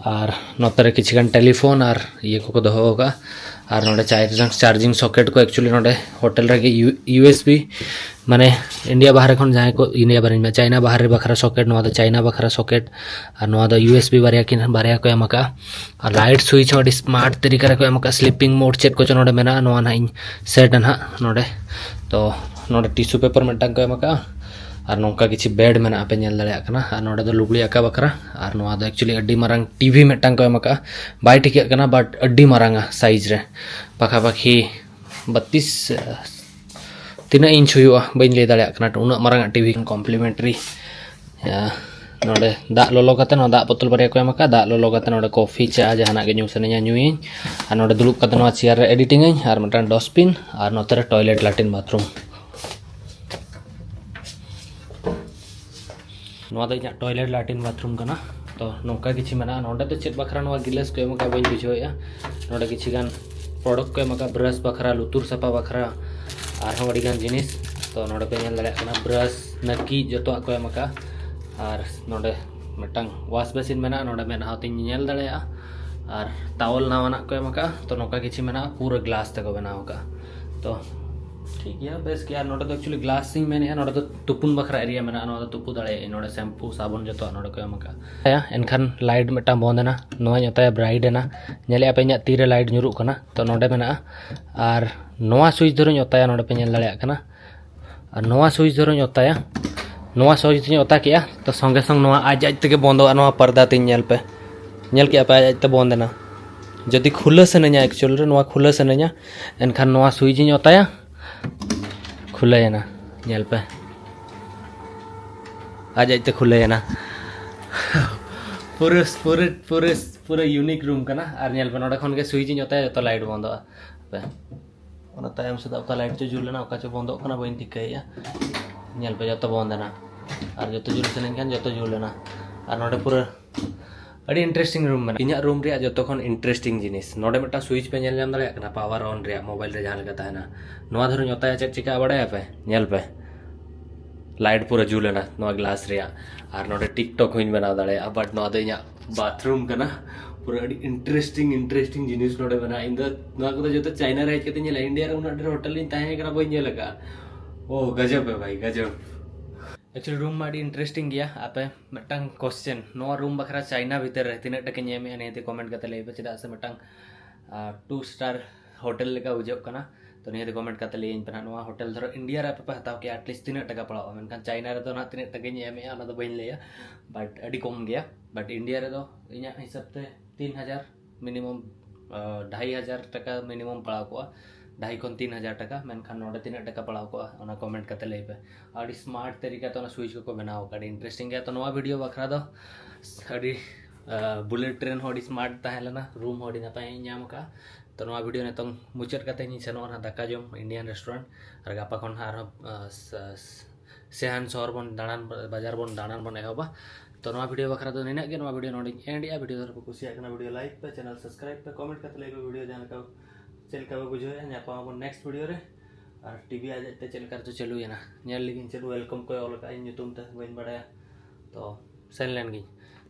ᱟᱨ ᱱᱚᱛᱮ ᱨᱮ ᱠᱤᱪᱷᱩ ᱜᱟᱱ ᱴᱮᱞᱤᱯᱷᱳᱱ ᱟᱨ ᱤᱭᱟᱹ ᱠᱚᱠᱚ ᱫᱚᱦᱚ ᱟᱠᱟᱫᱼᱟ᱾ ᱟᱨ ᱱᱚᱰᱮ ᱪᱟᱨᱡᱤᱝ, ᱪᱟᱨᱡᱤᱝ ᱥᱚᱠᱮᱴ ᱠᱚ actually ᱱᱚᱰᱮ ᱦᱳᱴᱮᱞ ᱨᱮᱜᱮ ᱤᱭᱩ-, ᱤᱭᱩ ᱮᱥ ᱵᱤ, ᱢᱟᱱᱮ ᱤᱱᱰᱤᱭᱟ ᱵᱟᱦᱨᱮ ᱠᱷᱚᱱ ᱡᱟᱦᱟᱸᱭ ᱠᱚ, ᱤᱱᱰᱤᱭᱟ ᱵᱟᱦᱨᱮᱧ ᱢᱮᱱᱟ, ᱪᱟᱭᱱᱟ ᱵᱟᱦᱨᱮ ᱵᱟᱠᱷᱨᱟ ᱥᱚᱠᱮᱴ, ᱱᱚᱣᱟ ᱫᱚ ᱪᱟᱭᱱᱟ ᱵᱟᱠᱷᱨᱟ ᱥᱚᱠᱮᱴ᱾ ᱟᱨ ᱱᱚᱣᱟ ᱫᱚ ᱤᱭᱩ ᱮᱥ ᱵᱤ ᱵᱟᱨᱭᱟ ᱠᱤᱱ, ᱵᱟᱨᱭᱟ ᱠᱚ ᱮᱢ ᱟᱠᱟᱫᱼᱟ᱾ ᱟᱨ ᱞᱟᱭᱤᱴ ᱥᱩᱭᱤᱪ ᱦᱚᱸ ᱟᱹᱰᱤ ᱥᱢᱟᱨᱴ ᱛᱟᱹᱨᱤᱠᱟ ᱨᱮᱠᱚ ᱮᱢ ᱟᱠᱟᱫᱼᱟ᱾ ᱥᱞᱤᱯᱤᱝ ᱢᱳᱰ ᱪᱮᱫ ᱠᱚᱪᱚ ᱱᱚᱰᱮ ᱢᱮᱱᱟᱜᱼᱟ, ᱱᱚᱣᱟ ᱱᱟᱦᱟᱜ ᱤᱧ ᱥᱮᱴᱟ ᱱᱟᱦᱟᱜ ᱱᱚᱰᱮ᱾ ᱛᱚ ᱱᱚᱰᱮ ᱴᱤᱥᱩ ᱯᱮᱯᱟᱨ ᱢᱤᱫᱴᱟᱝ ᱠᱚ ᱮᱢ ᱟᱠᱟᱫᱼᱟ᱾ ᱟᱨ ᱱᱚᱝᱠᱟ ᱠᱤᱪᱷᱩ ᱵᱮᱰ ᱢᱮᱱᱟᱜᱼᱟ, ᱯᱮ ᱧᱮᱞ ᱫᱟᱲᱮᱭᱟᱜ ᱠᱟᱱᱟ᱾ ᱟᱨ ᱱᱚᱰᱮ ᱫᱚ ᱞᱩᱜᱽᱲᱤ ᱟᱠᱟ ᱵᱟᱠᱷᱨᱟ᱾ ᱟᱨ ᱱᱚᱣᱟ ᱫᱚ actually ᱟᱹᱰᱤ ᱢᱟᱨᱟᱝ ᱴᱤᱵᱷᱤ ᱢᱤᱫᱴᱟᱝ ᱠᱚ ᱮᱢ ᱟᱠᱟᱫᱼᱟ, ᱵᱟᱭ ᱴᱷᱤᱠᱟᱹᱜ ᱠᱟᱱᱟ, but ᱟᱹᱰᱤ ᱢᱟᱨᱟᱝᱟ ᱥᱟᱭᱤᱡᱽ ᱨᱮ, ᱯᱟᱠᱷᱟᱯᱟᱠᱷᱤ ᱵᱟᱛᱤᱥ, ᱛᱤᱱᱟᱹᱜ ᱤᱧᱪ ᱦᱩᱭᱩᱜᱼᱟ ᱵᱟᱹᱧ ᱞᱟᱹᱭ ᱫᱟᱲᱮᱭᱟᱜ ᱠᱟᱱᱟ, ᱩᱱᱟᱹᱜ ᱢᱟᱨᱟᱝ ᱴᱤᱵᱷᱤ ᱠᱚᱢᱯᱞᱤᱢᱮᱱᱴᱨᱤ᱾ ᱱᱚᱰᱮ ᱫᱟᱜ ᱞᱚᱞᱚ ᱠᱟᱛᱮ, ᱱᱚᱣᱟ ᱫᱟᱜ ᱵᱳᱛᱚᱞ ᱵᱟᱨᱭᱟ ᱠᱚ ᱮᱢ ᱟᱠᱟᱫᱼᱟ, ᱫᱟᱜ ᱞᱚᱞᱚ ᱠᱟᱛᱮ ᱱᱚᱰᱮ ᱠᱚᱯᱷᱤ, ᱪᱟ, ᱡᱟᱦᱟᱱᱟᱜ ᱜᱮ ᱧᱩ ᱥᱟᱱᱟᱧᱟ ᱧᱩᱭᱟᱹᱧ᱾ ᱟᱨ ᱱᱚᱰᱮ ᱫᱩᱲᱩᱵ ᱠᱟᱛᱮ ᱱᱚᱣᱟ ᱪᱮᱭᱟᱨ ᱨᱮ ᱮᱰᱤᱴᱤᱝ ᱟᱹᱧ᱾ ᱟᱨ ᱱᱚᱛᱮ ᱨᱮ ᱴᱚᱭᱞᱮᱴ, ᱞᱟᱴᱨᱤᱱ, ᱵᱟᱛᱷᱨᱩᱢ᱾ ᱱᱚᱣᱟ ᱫᱚ ᱤᱧᱟᱹᱜ ᱴᱚᱭᱞᱮᱴ, ᱞᱟᱴᱨᱤᱱ, ᱵᱟᱛᱷᱨᱩᱢ ᱠᱟᱱᱟ᱾ ᱛᱚ ᱱᱚᱝᱠᱟ ᱠᱤᱪᱷᱩ ᱢᱮᱱᱟᱜᱼᱟ᱾ ᱱᱚᱰᱮ ᱫᱚ ᱪᱮᱫ ᱵᱟᱠᱷᱨᱟ ᱱᱚᱣᱟ ᱜᱤᱞᱟᱹᱥ ᱠᱚ ᱮᱢ ᱟᱠᱟᱫᱼᱟ ᱵᱟᱹᱧ ᱵᱩᱡᱷᱟᱹᱣᱮᱫᱼᱟ᱾ ᱱᱚᱰᱮ ᱠᱤᱪᱷᱩ ᱜᱟᱱ ᱯᱨᱚᱰᱟᱠᱴ ᱠᱚ ᱮᱢ ᱟᱠᱟᱫᱼᱟ, ᱵᱨᱟᱥ ᱵᱟᱠᱷᱨᱟ, ᱞᱩᱛᱩᱨ ᱥᱟᱯᱷᱟ ᱵᱟᱠᱷᱨᱟ, ᱟᱨᱦᱚᱸ ᱟᱹᱰᱤᱜᱟᱱ ᱡᱤᱱᱤᱥ᱾ ᱛᱚ ᱱᱚᱰᱮ ᱯᱮ ᱧᱮᱞ ᱫᱟᱲᱮᱭᱟᱜ ᱠᱟᱱᱟ, ᱵᱨᱟᱥ, ᱱᱟᱹᱠᱤᱡ, ᱡᱚᱛᱚᱣᱟᱜ ᱠᱚ ᱮᱢ ᱟᱠᱟᱫᱼᱟ᱾ ᱟᱨ ᱱᱚᱰᱮ ᱢᱤᱫᱴᱟᱝ ᱣᱟᱥ ᱵᱮᱥᱤᱱ ᱢᱮᱱᱟᱜᱼᱟ, ᱱᱚᱰᱮ ᱢᱮᱫᱦᱟ ᱛᱤᱧ ᱧᱮᱞ ᱫᱟᱲᱮᱭᱟᱜᱼᱟ᱾ ᱟᱨ ᱛᱟᱣᱚᱞ ᱱᱟᱣᱟᱱᱟᱜ ᱠᱚ ᱮᱢ ᱟᱠᱟᱫᱼᱟ᱾ ᱛᱚ ᱱᱚᱝᱠᱟ ᱠᱤᱪᱷᱩ ᱢᱮᱱᱟᱜᱼᱟ, ᱯᱩᱨᱟᱹ ᱜᱞᱟᱥ ᱛᱮᱠᱚ ᱵᱮᱱᱟᱣ ᱟᱠᱟᱫᱼᱟ᱾ ᱛᱚ ᱴᱷᱤᱠ ᱜᱮᱭᱟ, ᱵᱮᱥ ᱜᱮᱭᱟ᱾ ᱟᱨ ᱱᱚᱰᱮ ᱫᱚ ᱮᱠᱪᱩᱭᱮᱞᱤ ᱜᱞᱟᱥ ᱤᱧ ᱢᱮᱱᱮᱫᱼᱟ, ᱱᱚᱰᱮ ᱫᱚ ᱛᱩᱯᱩᱱ ᱵᱟᱠᱷᱨᱟ ᱮᱨᱤᱭᱟ ᱢᱮᱱᱟᱜᱼᱟ, ᱱᱚᱣᱟ ᱫᱚ ᱛᱩᱯᱩ ᱫᱟᱲᱮᱭᱟᱜᱼᱟ᱾ ᱱᱚᱰᱮ ᱥᱮᱢᱯᱩ, ᱥᱟᱵᱚᱱ, ᱡᱚᱛᱚᱣᱟᱜ ᱱᱚᱰᱮ ᱠᱚ ᱮᱢ ᱟᱠᱟᱫᱼᱟ᱾ ᱮᱱᱠᱷᱟᱱ ᱞᱟᱭᱤᱴ ᱢᱤᱫᱴᱟᱝ ᱵᱚᱱᱫ ᱮᱱᱟ, ᱱᱚᱣᱟᱧ ᱚᱛᱟᱭᱟ, ᱵᱨᱟᱭᱤᱴ ᱮᱱᱟ᱾ ᱧᱮᱞᱮᱫᱼᱟ ᱯᱮ ᱤᱧᱟᱹᱜ ᱛᱤᱨᱮ ᱞᱟᱭᱤᱴ ᱧᱩᱨᱩᱜ ᱠᱟᱱᱟ, ᱛᱚ ᱱᱚᱰᱮ ᱢᱮᱱᱟᱜᱼᱟ᱾ ᱟᱨ ᱱᱚᱣᱟ ᱥᱩᱭᱤᱪ ᱫᱷᱚᱨᱚᱧ ᱚᱛᱟᱭᱟ, ᱱᱚᱰᱮ ᱯᱮ ᱧᱮᱞ ᱫᱟᱲᱮᱭᱟᱜ ᱠᱟᱱᱟ᱾ ᱟᱨ ᱱᱚᱣᱟ ᱥᱩᱭᱤᱪ ᱫᱷᱚᱨᱚᱧ ᱚᱛᱟᱭᱟ, ᱱᱚᱣᱟ ᱥᱩᱭᱤᱪ ᱫᱷᱚᱨᱚᱧ ᱚᱛᱟ ᱠᱮᱜᱼᱟ, ᱛᱚ ᱥᱚᱸᱜᱮ ᱥᱚᱝ ᱱᱚᱣᱟ ᱟᱡ ᱟᱡ ᱛᱮᱜᱮ ᱵᱚᱱᱫᱚᱜᱼᱟ᱾ ᱱᱚᱣᱟ ᱯᱚᱨᱫᱟ ᱛᱤᱧ ᱧᱮᱞ ᱯᱮ, ᱧᱮᱞ ᱠᱮᱜᱼᱟ ᱯᱮ, ᱟᱡ ᱟᱡ ᱛᱮ ᱵᱚᱱᱫ ᱮᱱᱟ᱾ ᱡᱩᱫᱤ ᱠᱷᱩᱞᱟᱹ ᱥᱟᱱᱟᱧᱟ, ᱮᱠᱪᱩᱭᱮᱞ ᱨᱮ ᱱᱚᱣᱟ ᱠᱷᱩᱞᱟᱹ ᱥᱟᱱᱟᱧᱟ, ᱮᱱᱠᱷᱟᱱ ᱱᱚᱣᱟ ᱥᱩᱭᱤᱪ ᱤᱧ ᱚᱛᱟᱭᱟ, ᱠᱷᱩᱞᱟᱹᱭᱮᱱᱟ᱾ ᱧᱮᱞ ᱯᱮ, ᱟᱡ ᱟᱡ ᱛᱮ ᱠᱷᱩᱞᱟᱹᱭᱮᱱᱟ᱾ ᱯᱩᱨᱟᱹ ᱯᱩᱨᱟᱹ ᱯᱩᱨᱟᱹ ᱯᱩᱨᱟᱹ ᱤᱭᱩᱱᱤᱠ ᱨᱩᱢ ᱠᱟᱱᱟ᱾ ᱟᱨ ᱧᱮᱞ ᱯᱮ, ᱱᱚᱰᱮ ᱠᱷᱚᱱ ᱜᱮ ᱥᱩᱭᱤᱪ ᱤᱧ ᱚᱛᱟᱭᱟ, ᱡᱚᱛᱚ ᱞᱟᱭᱤᱴ ᱵᱚᱱᱫᱚᱜᱼᱟ᱾ ᱯᱮ, ᱚᱱᱟ ᱛᱟᱭᱚᱢ ᱥᱮᱫ ᱚᱠᱟ ᱞᱟᱭᱤᱴ ᱪᱚ ᱡᱩᱞ ᱮᱱᱟ, ᱚᱠᱟ ᱪᱚ ᱵᱚᱱᱫᱚᱜ ᱠᱟᱱᱟ, ᱵᱟᱹᱧ ᱴᱷᱤᱠᱟᱹᱭᱮᱫᱼᱟ᱾ ᱧᱮᱞ ᱯᱮ, ᱡᱚᱛᱚ ᱵᱚᱱᱫ ᱮᱱᱟ᱾ ᱟᱨ ᱡᱚᱛᱚ ᱡᱩᱞ ᱥᱟᱱᱟᱧ ᱠᱷᱟᱱ ᱡᱚᱛᱚ ᱡᱩᱞ ᱮᱱᱟ᱾ ᱟᱨ ᱱᱚᱰᱮ ᱯᱩᱨᱟᱹ ᱟᱹᱰᱤ ᱤᱱᱴᱟᱨᱮᱥᱴᱤᱝ ᱨᱩᱢ ᱢᱮᱱᱟᱜᱼᱟ᱾ ᱤᱧᱟᱹᱜ ᱨᱩᱢ ᱨᱮᱭᱟᱜ ᱡᱚᱛᱚ ᱠᱷᱚᱱ ᱤᱱᱴᱟᱨᱮᱥᱴᱤᱝ ᱡᱤᱱᱤᱥ, ᱱᱚᱰᱮ ᱢᱤᱫᱴᱟᱝ ᱥᱩᱭᱤᱪ ᱯᱮ ᱧᱮᱞ ᱧᱟᱢ ᱫᱟᱲᱮᱭᱟᱜ ᱠᱟᱱᱟ, ᱯᱟᱣᱟᱨ ᱚᱱ ᱨᱮᱭᱟᱜ, ᱢᱳᱵᱟᱭᱤᱞ ᱨᱮ ᱡᱟᱦᱟᱸ ᱞᱮᱠᱟ ᱛᱟᱦᱮᱱᱟ᱾ ᱱᱚᱣᱟ ᱫᱷᱚᱨᱚᱧ ᱚᱛᱟᱭᱟ, ᱪᱮᱫ ᱪᱤᱠᱟᱹᱜᱼᱟ ᱵᱟᱲᱟᱭᱟᱯᱮ? ᱧᱮᱞ ᱯᱮ, ᱞᱟᱭᱤᱴ ᱯᱩᱨᱟᱹ ᱡᱩᱞ ᱮᱱᱟ ᱱᱚᱣᱟ ᱜᱞᱟᱥ ᱨᱮᱭᱟᱜ᱾ ᱟᱨ ᱱᱚᱰᱮ ᱴᱤᱠᱴᱚᱠ ᱦᱚᱸᱧ ᱵᱮᱱᱟᱣ ᱫᱟᱲᱮᱭᱟᱜᱼᱟ, ᱵᱟᱴ ᱱᱚᱣᱟ ᱫᱚ ᱤᱧᱟᱹᱜ ᱵᱟᱛᱷᱨᱩᱢ ᱠᱟᱱᱟ᱾ ᱯᱩᱨᱟᱹ ᱟᱹᱰᱤ ᱤᱱᱴᱟᱨᱮᱥᱴᱤᱝ ᱤᱱᱴᱟᱨᱮᱥᱴᱤᱝ ᱡᱤᱱᱤᱥ ᱱᱚᱰᱮ ᱢᱮᱱᱟᱜᱼᱟ᱾ ᱤᱧ ᱫᱚ ᱱᱚᱣᱟ ᱠᱚᱫᱚ ᱡᱚᱛᱚ ᱪᱟᱭᱱᱟ ᱨᱮ ᱦᱮᱡ ᱠᱟᱛᱮ ᱧᱮᱞᱟ, ᱤᱱᱰᱤᱭᱟ ᱨᱮ ᱩᱱᱟᱹᱜ ᱰᱷᱮᱨ ᱦᱳᱴᱮᱞ ᱤᱧ ᱛᱟᱦᱮᱸ ᱠᱟᱱᱟ, ᱵᱟᱹᱧ ᱧᱮᱞ ᱟᱠᱟᱫᱼᱟ᱾ ᱳ ᱜᱟᱡᱚᱵ ᱦᱮ ᱵᱷᱟᱭ, ᱜᱟᱡᱚᱵ᱾ ᱮᱠᱪᱩᱭᱮᱞᱤ ᱨᱩᱢ ᱢᱟ ᱟᱹᱰᱤ ᱤᱱᱴᱟᱨᱮᱥᱴᱤᱝ ᱜᱮᱭᱟ᱾ ᱟᱯᱮ ᱢᱤᱫᱴᱟᱝ ᱠᱚᱥᱪᱮᱱ, ᱱᱚᱣᱟ ᱨᱩᱢ ᱵᱟᱠᱷᱨᱟ ᱪᱟᱭᱱᱟ ᱵᱷᱤᱛᱤᱨ ᱨᱮ ᱛᱤᱱᱟᱹᱜ ᱴᱟᱠᱟᱧ ᱮᱢᱮᱜᱼᱟ, ᱱᱤᱭᱟᱹᱛᱮ ᱠᱚᱢᱮᱱᱴ ᱠᱟᱛᱮ ᱞᱟᱹᱭ ᱯᱮ, ᱪᱮᱫᱟᱜ ᱥᱮ ᱢᱤᱫᱴᱟᱝ ᱴᱩ ᱥᱴᱟᱨ ᱦᱳᱴᱮᱞ ᱞᱮᱠᱟ ᱵᱩᱡᱷᱟᱹᱜ ᱠᱟᱱᱟ᱾ ᱛᱚ ᱱᱤᱭᱟᱹᱛᱮ ᱠᱚᱢᱮᱱᱴ ᱠᱟᱛᱮ ᱞᱟᱹᱭᱟᱹᱧ ᱯᱮ ᱱᱟᱦᱟᱜ, ᱱᱚᱣᱟ ᱦᱳᱴᱮᱞ ᱫᱷᱚᱨᱚ ᱤᱱᱰᱤᱭᱟ ᱨᱮ ᱟᱯᱮ ᱯᱮ ᱦᱟᱛᱟᱣ ᱠᱮᱭᱟ, ᱟᱴᱞᱤᱥᱴ ᱛᱤᱱᱟᱹᱜ ᱴᱟᱠᱟ ᱯᱟᱲᱟᱜᱼᱟ? ᱢᱮᱱᱠᱷᱟᱱ ᱪᱟᱭᱱᱟ ᱨᱮᱫᱚ ᱱᱟᱦᱟᱜ ᱛᱤᱱᱟᱹᱜ ᱴᱟᱠᱟᱧ ᱮᱢᱮᱜᱼᱟ, ᱚᱱᱟ ᱫᱚ ᱵᱟᱹᱧ ᱞᱟᱹᱭᱟ, ᱵᱟᱴ ᱟᱹᱰᱤ ᱠᱚᱢ ᱜᱮᱭᱟ᱾ ᱵᱟᱴ ᱤᱱᱰᱤᱭᱟ ᱨᱮᱫᱚ ᱤᱧᱟᱹᱜ ᱦᱤᱥᱟᱹᱵ ᱛᱮ ᱛᱤᱱ ᱦᱟᱡᱟᱨ ᱢᱤᱱᱤᱢᱟᱢ, ᱰᱷᱟᱭ ᱦᱟᱡᱟᱨ ᱴᱟᱠᱟ ᱢᱤᱱᱤᱢᱟᱢ ᱯᱟᱲᱟᱣ ᱠᱚᱜᱼᱟ, ᱰᱷᱟᱭ ᱠᱷᱚᱱ ᱛᱤᱱ ᱦᱟᱡᱟᱨ ᱴᱟᱠᱟ᱾ ᱢᱮᱱᱠᱷᱟᱱ ᱱᱚᱰᱮ ᱛᱤᱱᱟᱹᱜ ᱴᱟᱠᱟ ᱯᱟᱲᱟᱣ ᱠᱚᱜᱼᱟ, ᱚᱱᱟ ᱠᱚᱢᱮᱱᱴ ᱠᱟᱛᱮ ᱞᱟᱹᱭ ᱯᱮ᱾ ᱟᱹᱰᱤ ᱥᱢᱟᱨᱴ ᱛᱟᱹᱨᱤᱠᱟ ᱛᱮ ᱚᱱᱟ ᱥᱩᱭᱤᱪ ᱠᱚᱠᱚ ᱵᱮᱱᱟᱣ ᱟᱠᱟᱫᱟ, ᱟᱹᱰᱤ ᱤᱱᱴᱟᱨᱮᱥᱴᱤᱝ ᱜᱮᱭᱟ᱾ ᱛᱚ ᱱᱚᱣᱟ ᱵᱷᱤᱰᱤᱭᱳ ᱵᱟᱠᱷᱨᱟ ᱫᱚ ᱟᱹᱰᱤ, ᱵᱩᱞᱮᱴ ᱴᱨᱮᱱ ᱦᱚᱸ ᱟᱹᱰᱤ ᱥᱢᱟᱨᱴ ᱛᱟᱦᱮᱸ ᱞᱮᱱᱟ, ᱨᱩᱢ ᱦᱚᱸ ᱟᱹᱰᱤ ᱱᱟᱯᱟᱭ ᱤᱧ ᱧᱟᱢ ᱟᱠᱟᱫᱼᱟ᱾ ᱛᱚ ᱱᱚᱣᱟ ᱵᱷᱤᱰᱤᱭᱳ ᱱᱤᱛᱚᱝ ᱢᱩᱪᱟᱹᱫ ᱠᱟᱛᱮ ᱤᱧ ᱥᱮᱱᱚᱜᱼᱟ ᱱᱟᱦᱟᱜ ᱫᱟᱠᱟ ᱡᱚᱢ ᱤᱱᱰᱤᱭᱟᱱ ᱨᱮᱥᱴᱩᱨᱮᱱᱴ, ᱟᱨ ᱜᱟᱯᱟ ᱠᱷᱚᱱ ᱦᱟᱸᱜ ᱟᱨᱦᱚᱸ, ᱟᱸ, ᱥ-, ᱥ-, ᱥᱮᱦᱟᱱ ᱥᱚᱦᱚᱨ ᱵᱚᱱ ᱫᱟᱬᱟᱱ, ᱵᱟᱡᱟᱨ ᱵᱚᱱ ᱫᱟᱬᱟᱱ ᱵᱚᱱ ᱮᱦᱚᱵᱟ᱾ ᱛᱚ ᱱᱚᱣᱟ ᱵᱷᱤᱰᱤᱭᱳ ᱵᱟᱠᱷᱨᱟ ᱫᱚ ᱱᱤᱱᱟᱹᱜ ᱜᱮ᱾ ᱱᱚᱣᱟ ᱵᱷᱤᱰᱤᱭᱳ ᱱᱚᱰᱮᱧ ᱮᱱᱰ ᱮᱜᱼᱟ᱾ ᱵᱷᱤᱰᱤᱭᱳ ᱫᱷᱚᱨᱚ ᱯᱮ ᱠᱩᱥᱤᱭᱟᱜ ᱠᱟᱱᱟ, ᱵᱷᱤᱰᱤᱭᱳ ᱞᱟᱭᱤᱠ ᱯᱮ, ᱪᱮᱱᱮᱞ ᱥᱟᱵᱥᱠᱨᱟᱭᱤᱵ ᱯᱮ, ᱠᱚᱢᱮᱱᱴ ᱠᱟᱛᱮ ᱞᱟᱹᱭ ᱯᱮ ᱵᱷᱤᱰᱤᱭᱳ ᱡᱟᱦᱟᱸ ᱞᱮᱠᱟ ᱪᱮᱫ ᱞᱮᱠᱟ ᱯᱮ ᱵᱩᱡᱷᱟᱹᱣᱮᱫᱼᱟ᱾ ᱧᱟᱯᱟᱢ ᱟᱵᱚᱱ next video ᱨᱮ᱾ ᱟᱨ TV ᱟᱡ ᱟᱡᱛᱮ ᱪᱮᱫ ᱞᱮᱠᱟ ᱨᱮᱪᱚ ᱪᱟᱹᱞᱩᱭᱮᱱᱟ, ᱧᱮᱞ ᱞᱮᱜᱤᱧ ᱪᱮᱫ welcome ᱠᱚᱭ ᱚᱞ ᱟᱠᱟᱫᱼᱟ ᱤᱧ ᱧᱩᱛᱩᱢ ᱛᱮ, ᱵᱟᱹᱧ ᱵᱟᱲᱟᱭᱟ᱾ ᱛᱚ ᱥᱮᱱ ᱞᱮᱱ ᱜᱤᱧ᱾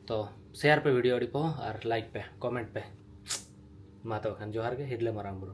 ᱛᱚ share ᱯᱮ video ᱟᱹᱰᱤ ᱯᱚᱦᱚᱸ ᱟᱨ like ᱯᱮ, comment ᱯᱮ᱾ ᱢᱟ ᱛᱚᱵᱮ ᱠᱷᱟᱱ ᱡᱚᱦᱟᱨ ᱜᱮ, ᱦᱤᱨᱞᱟᱹ ᱢᱟᱨᱟᱝ ᱵᱩᱨᱩ᱾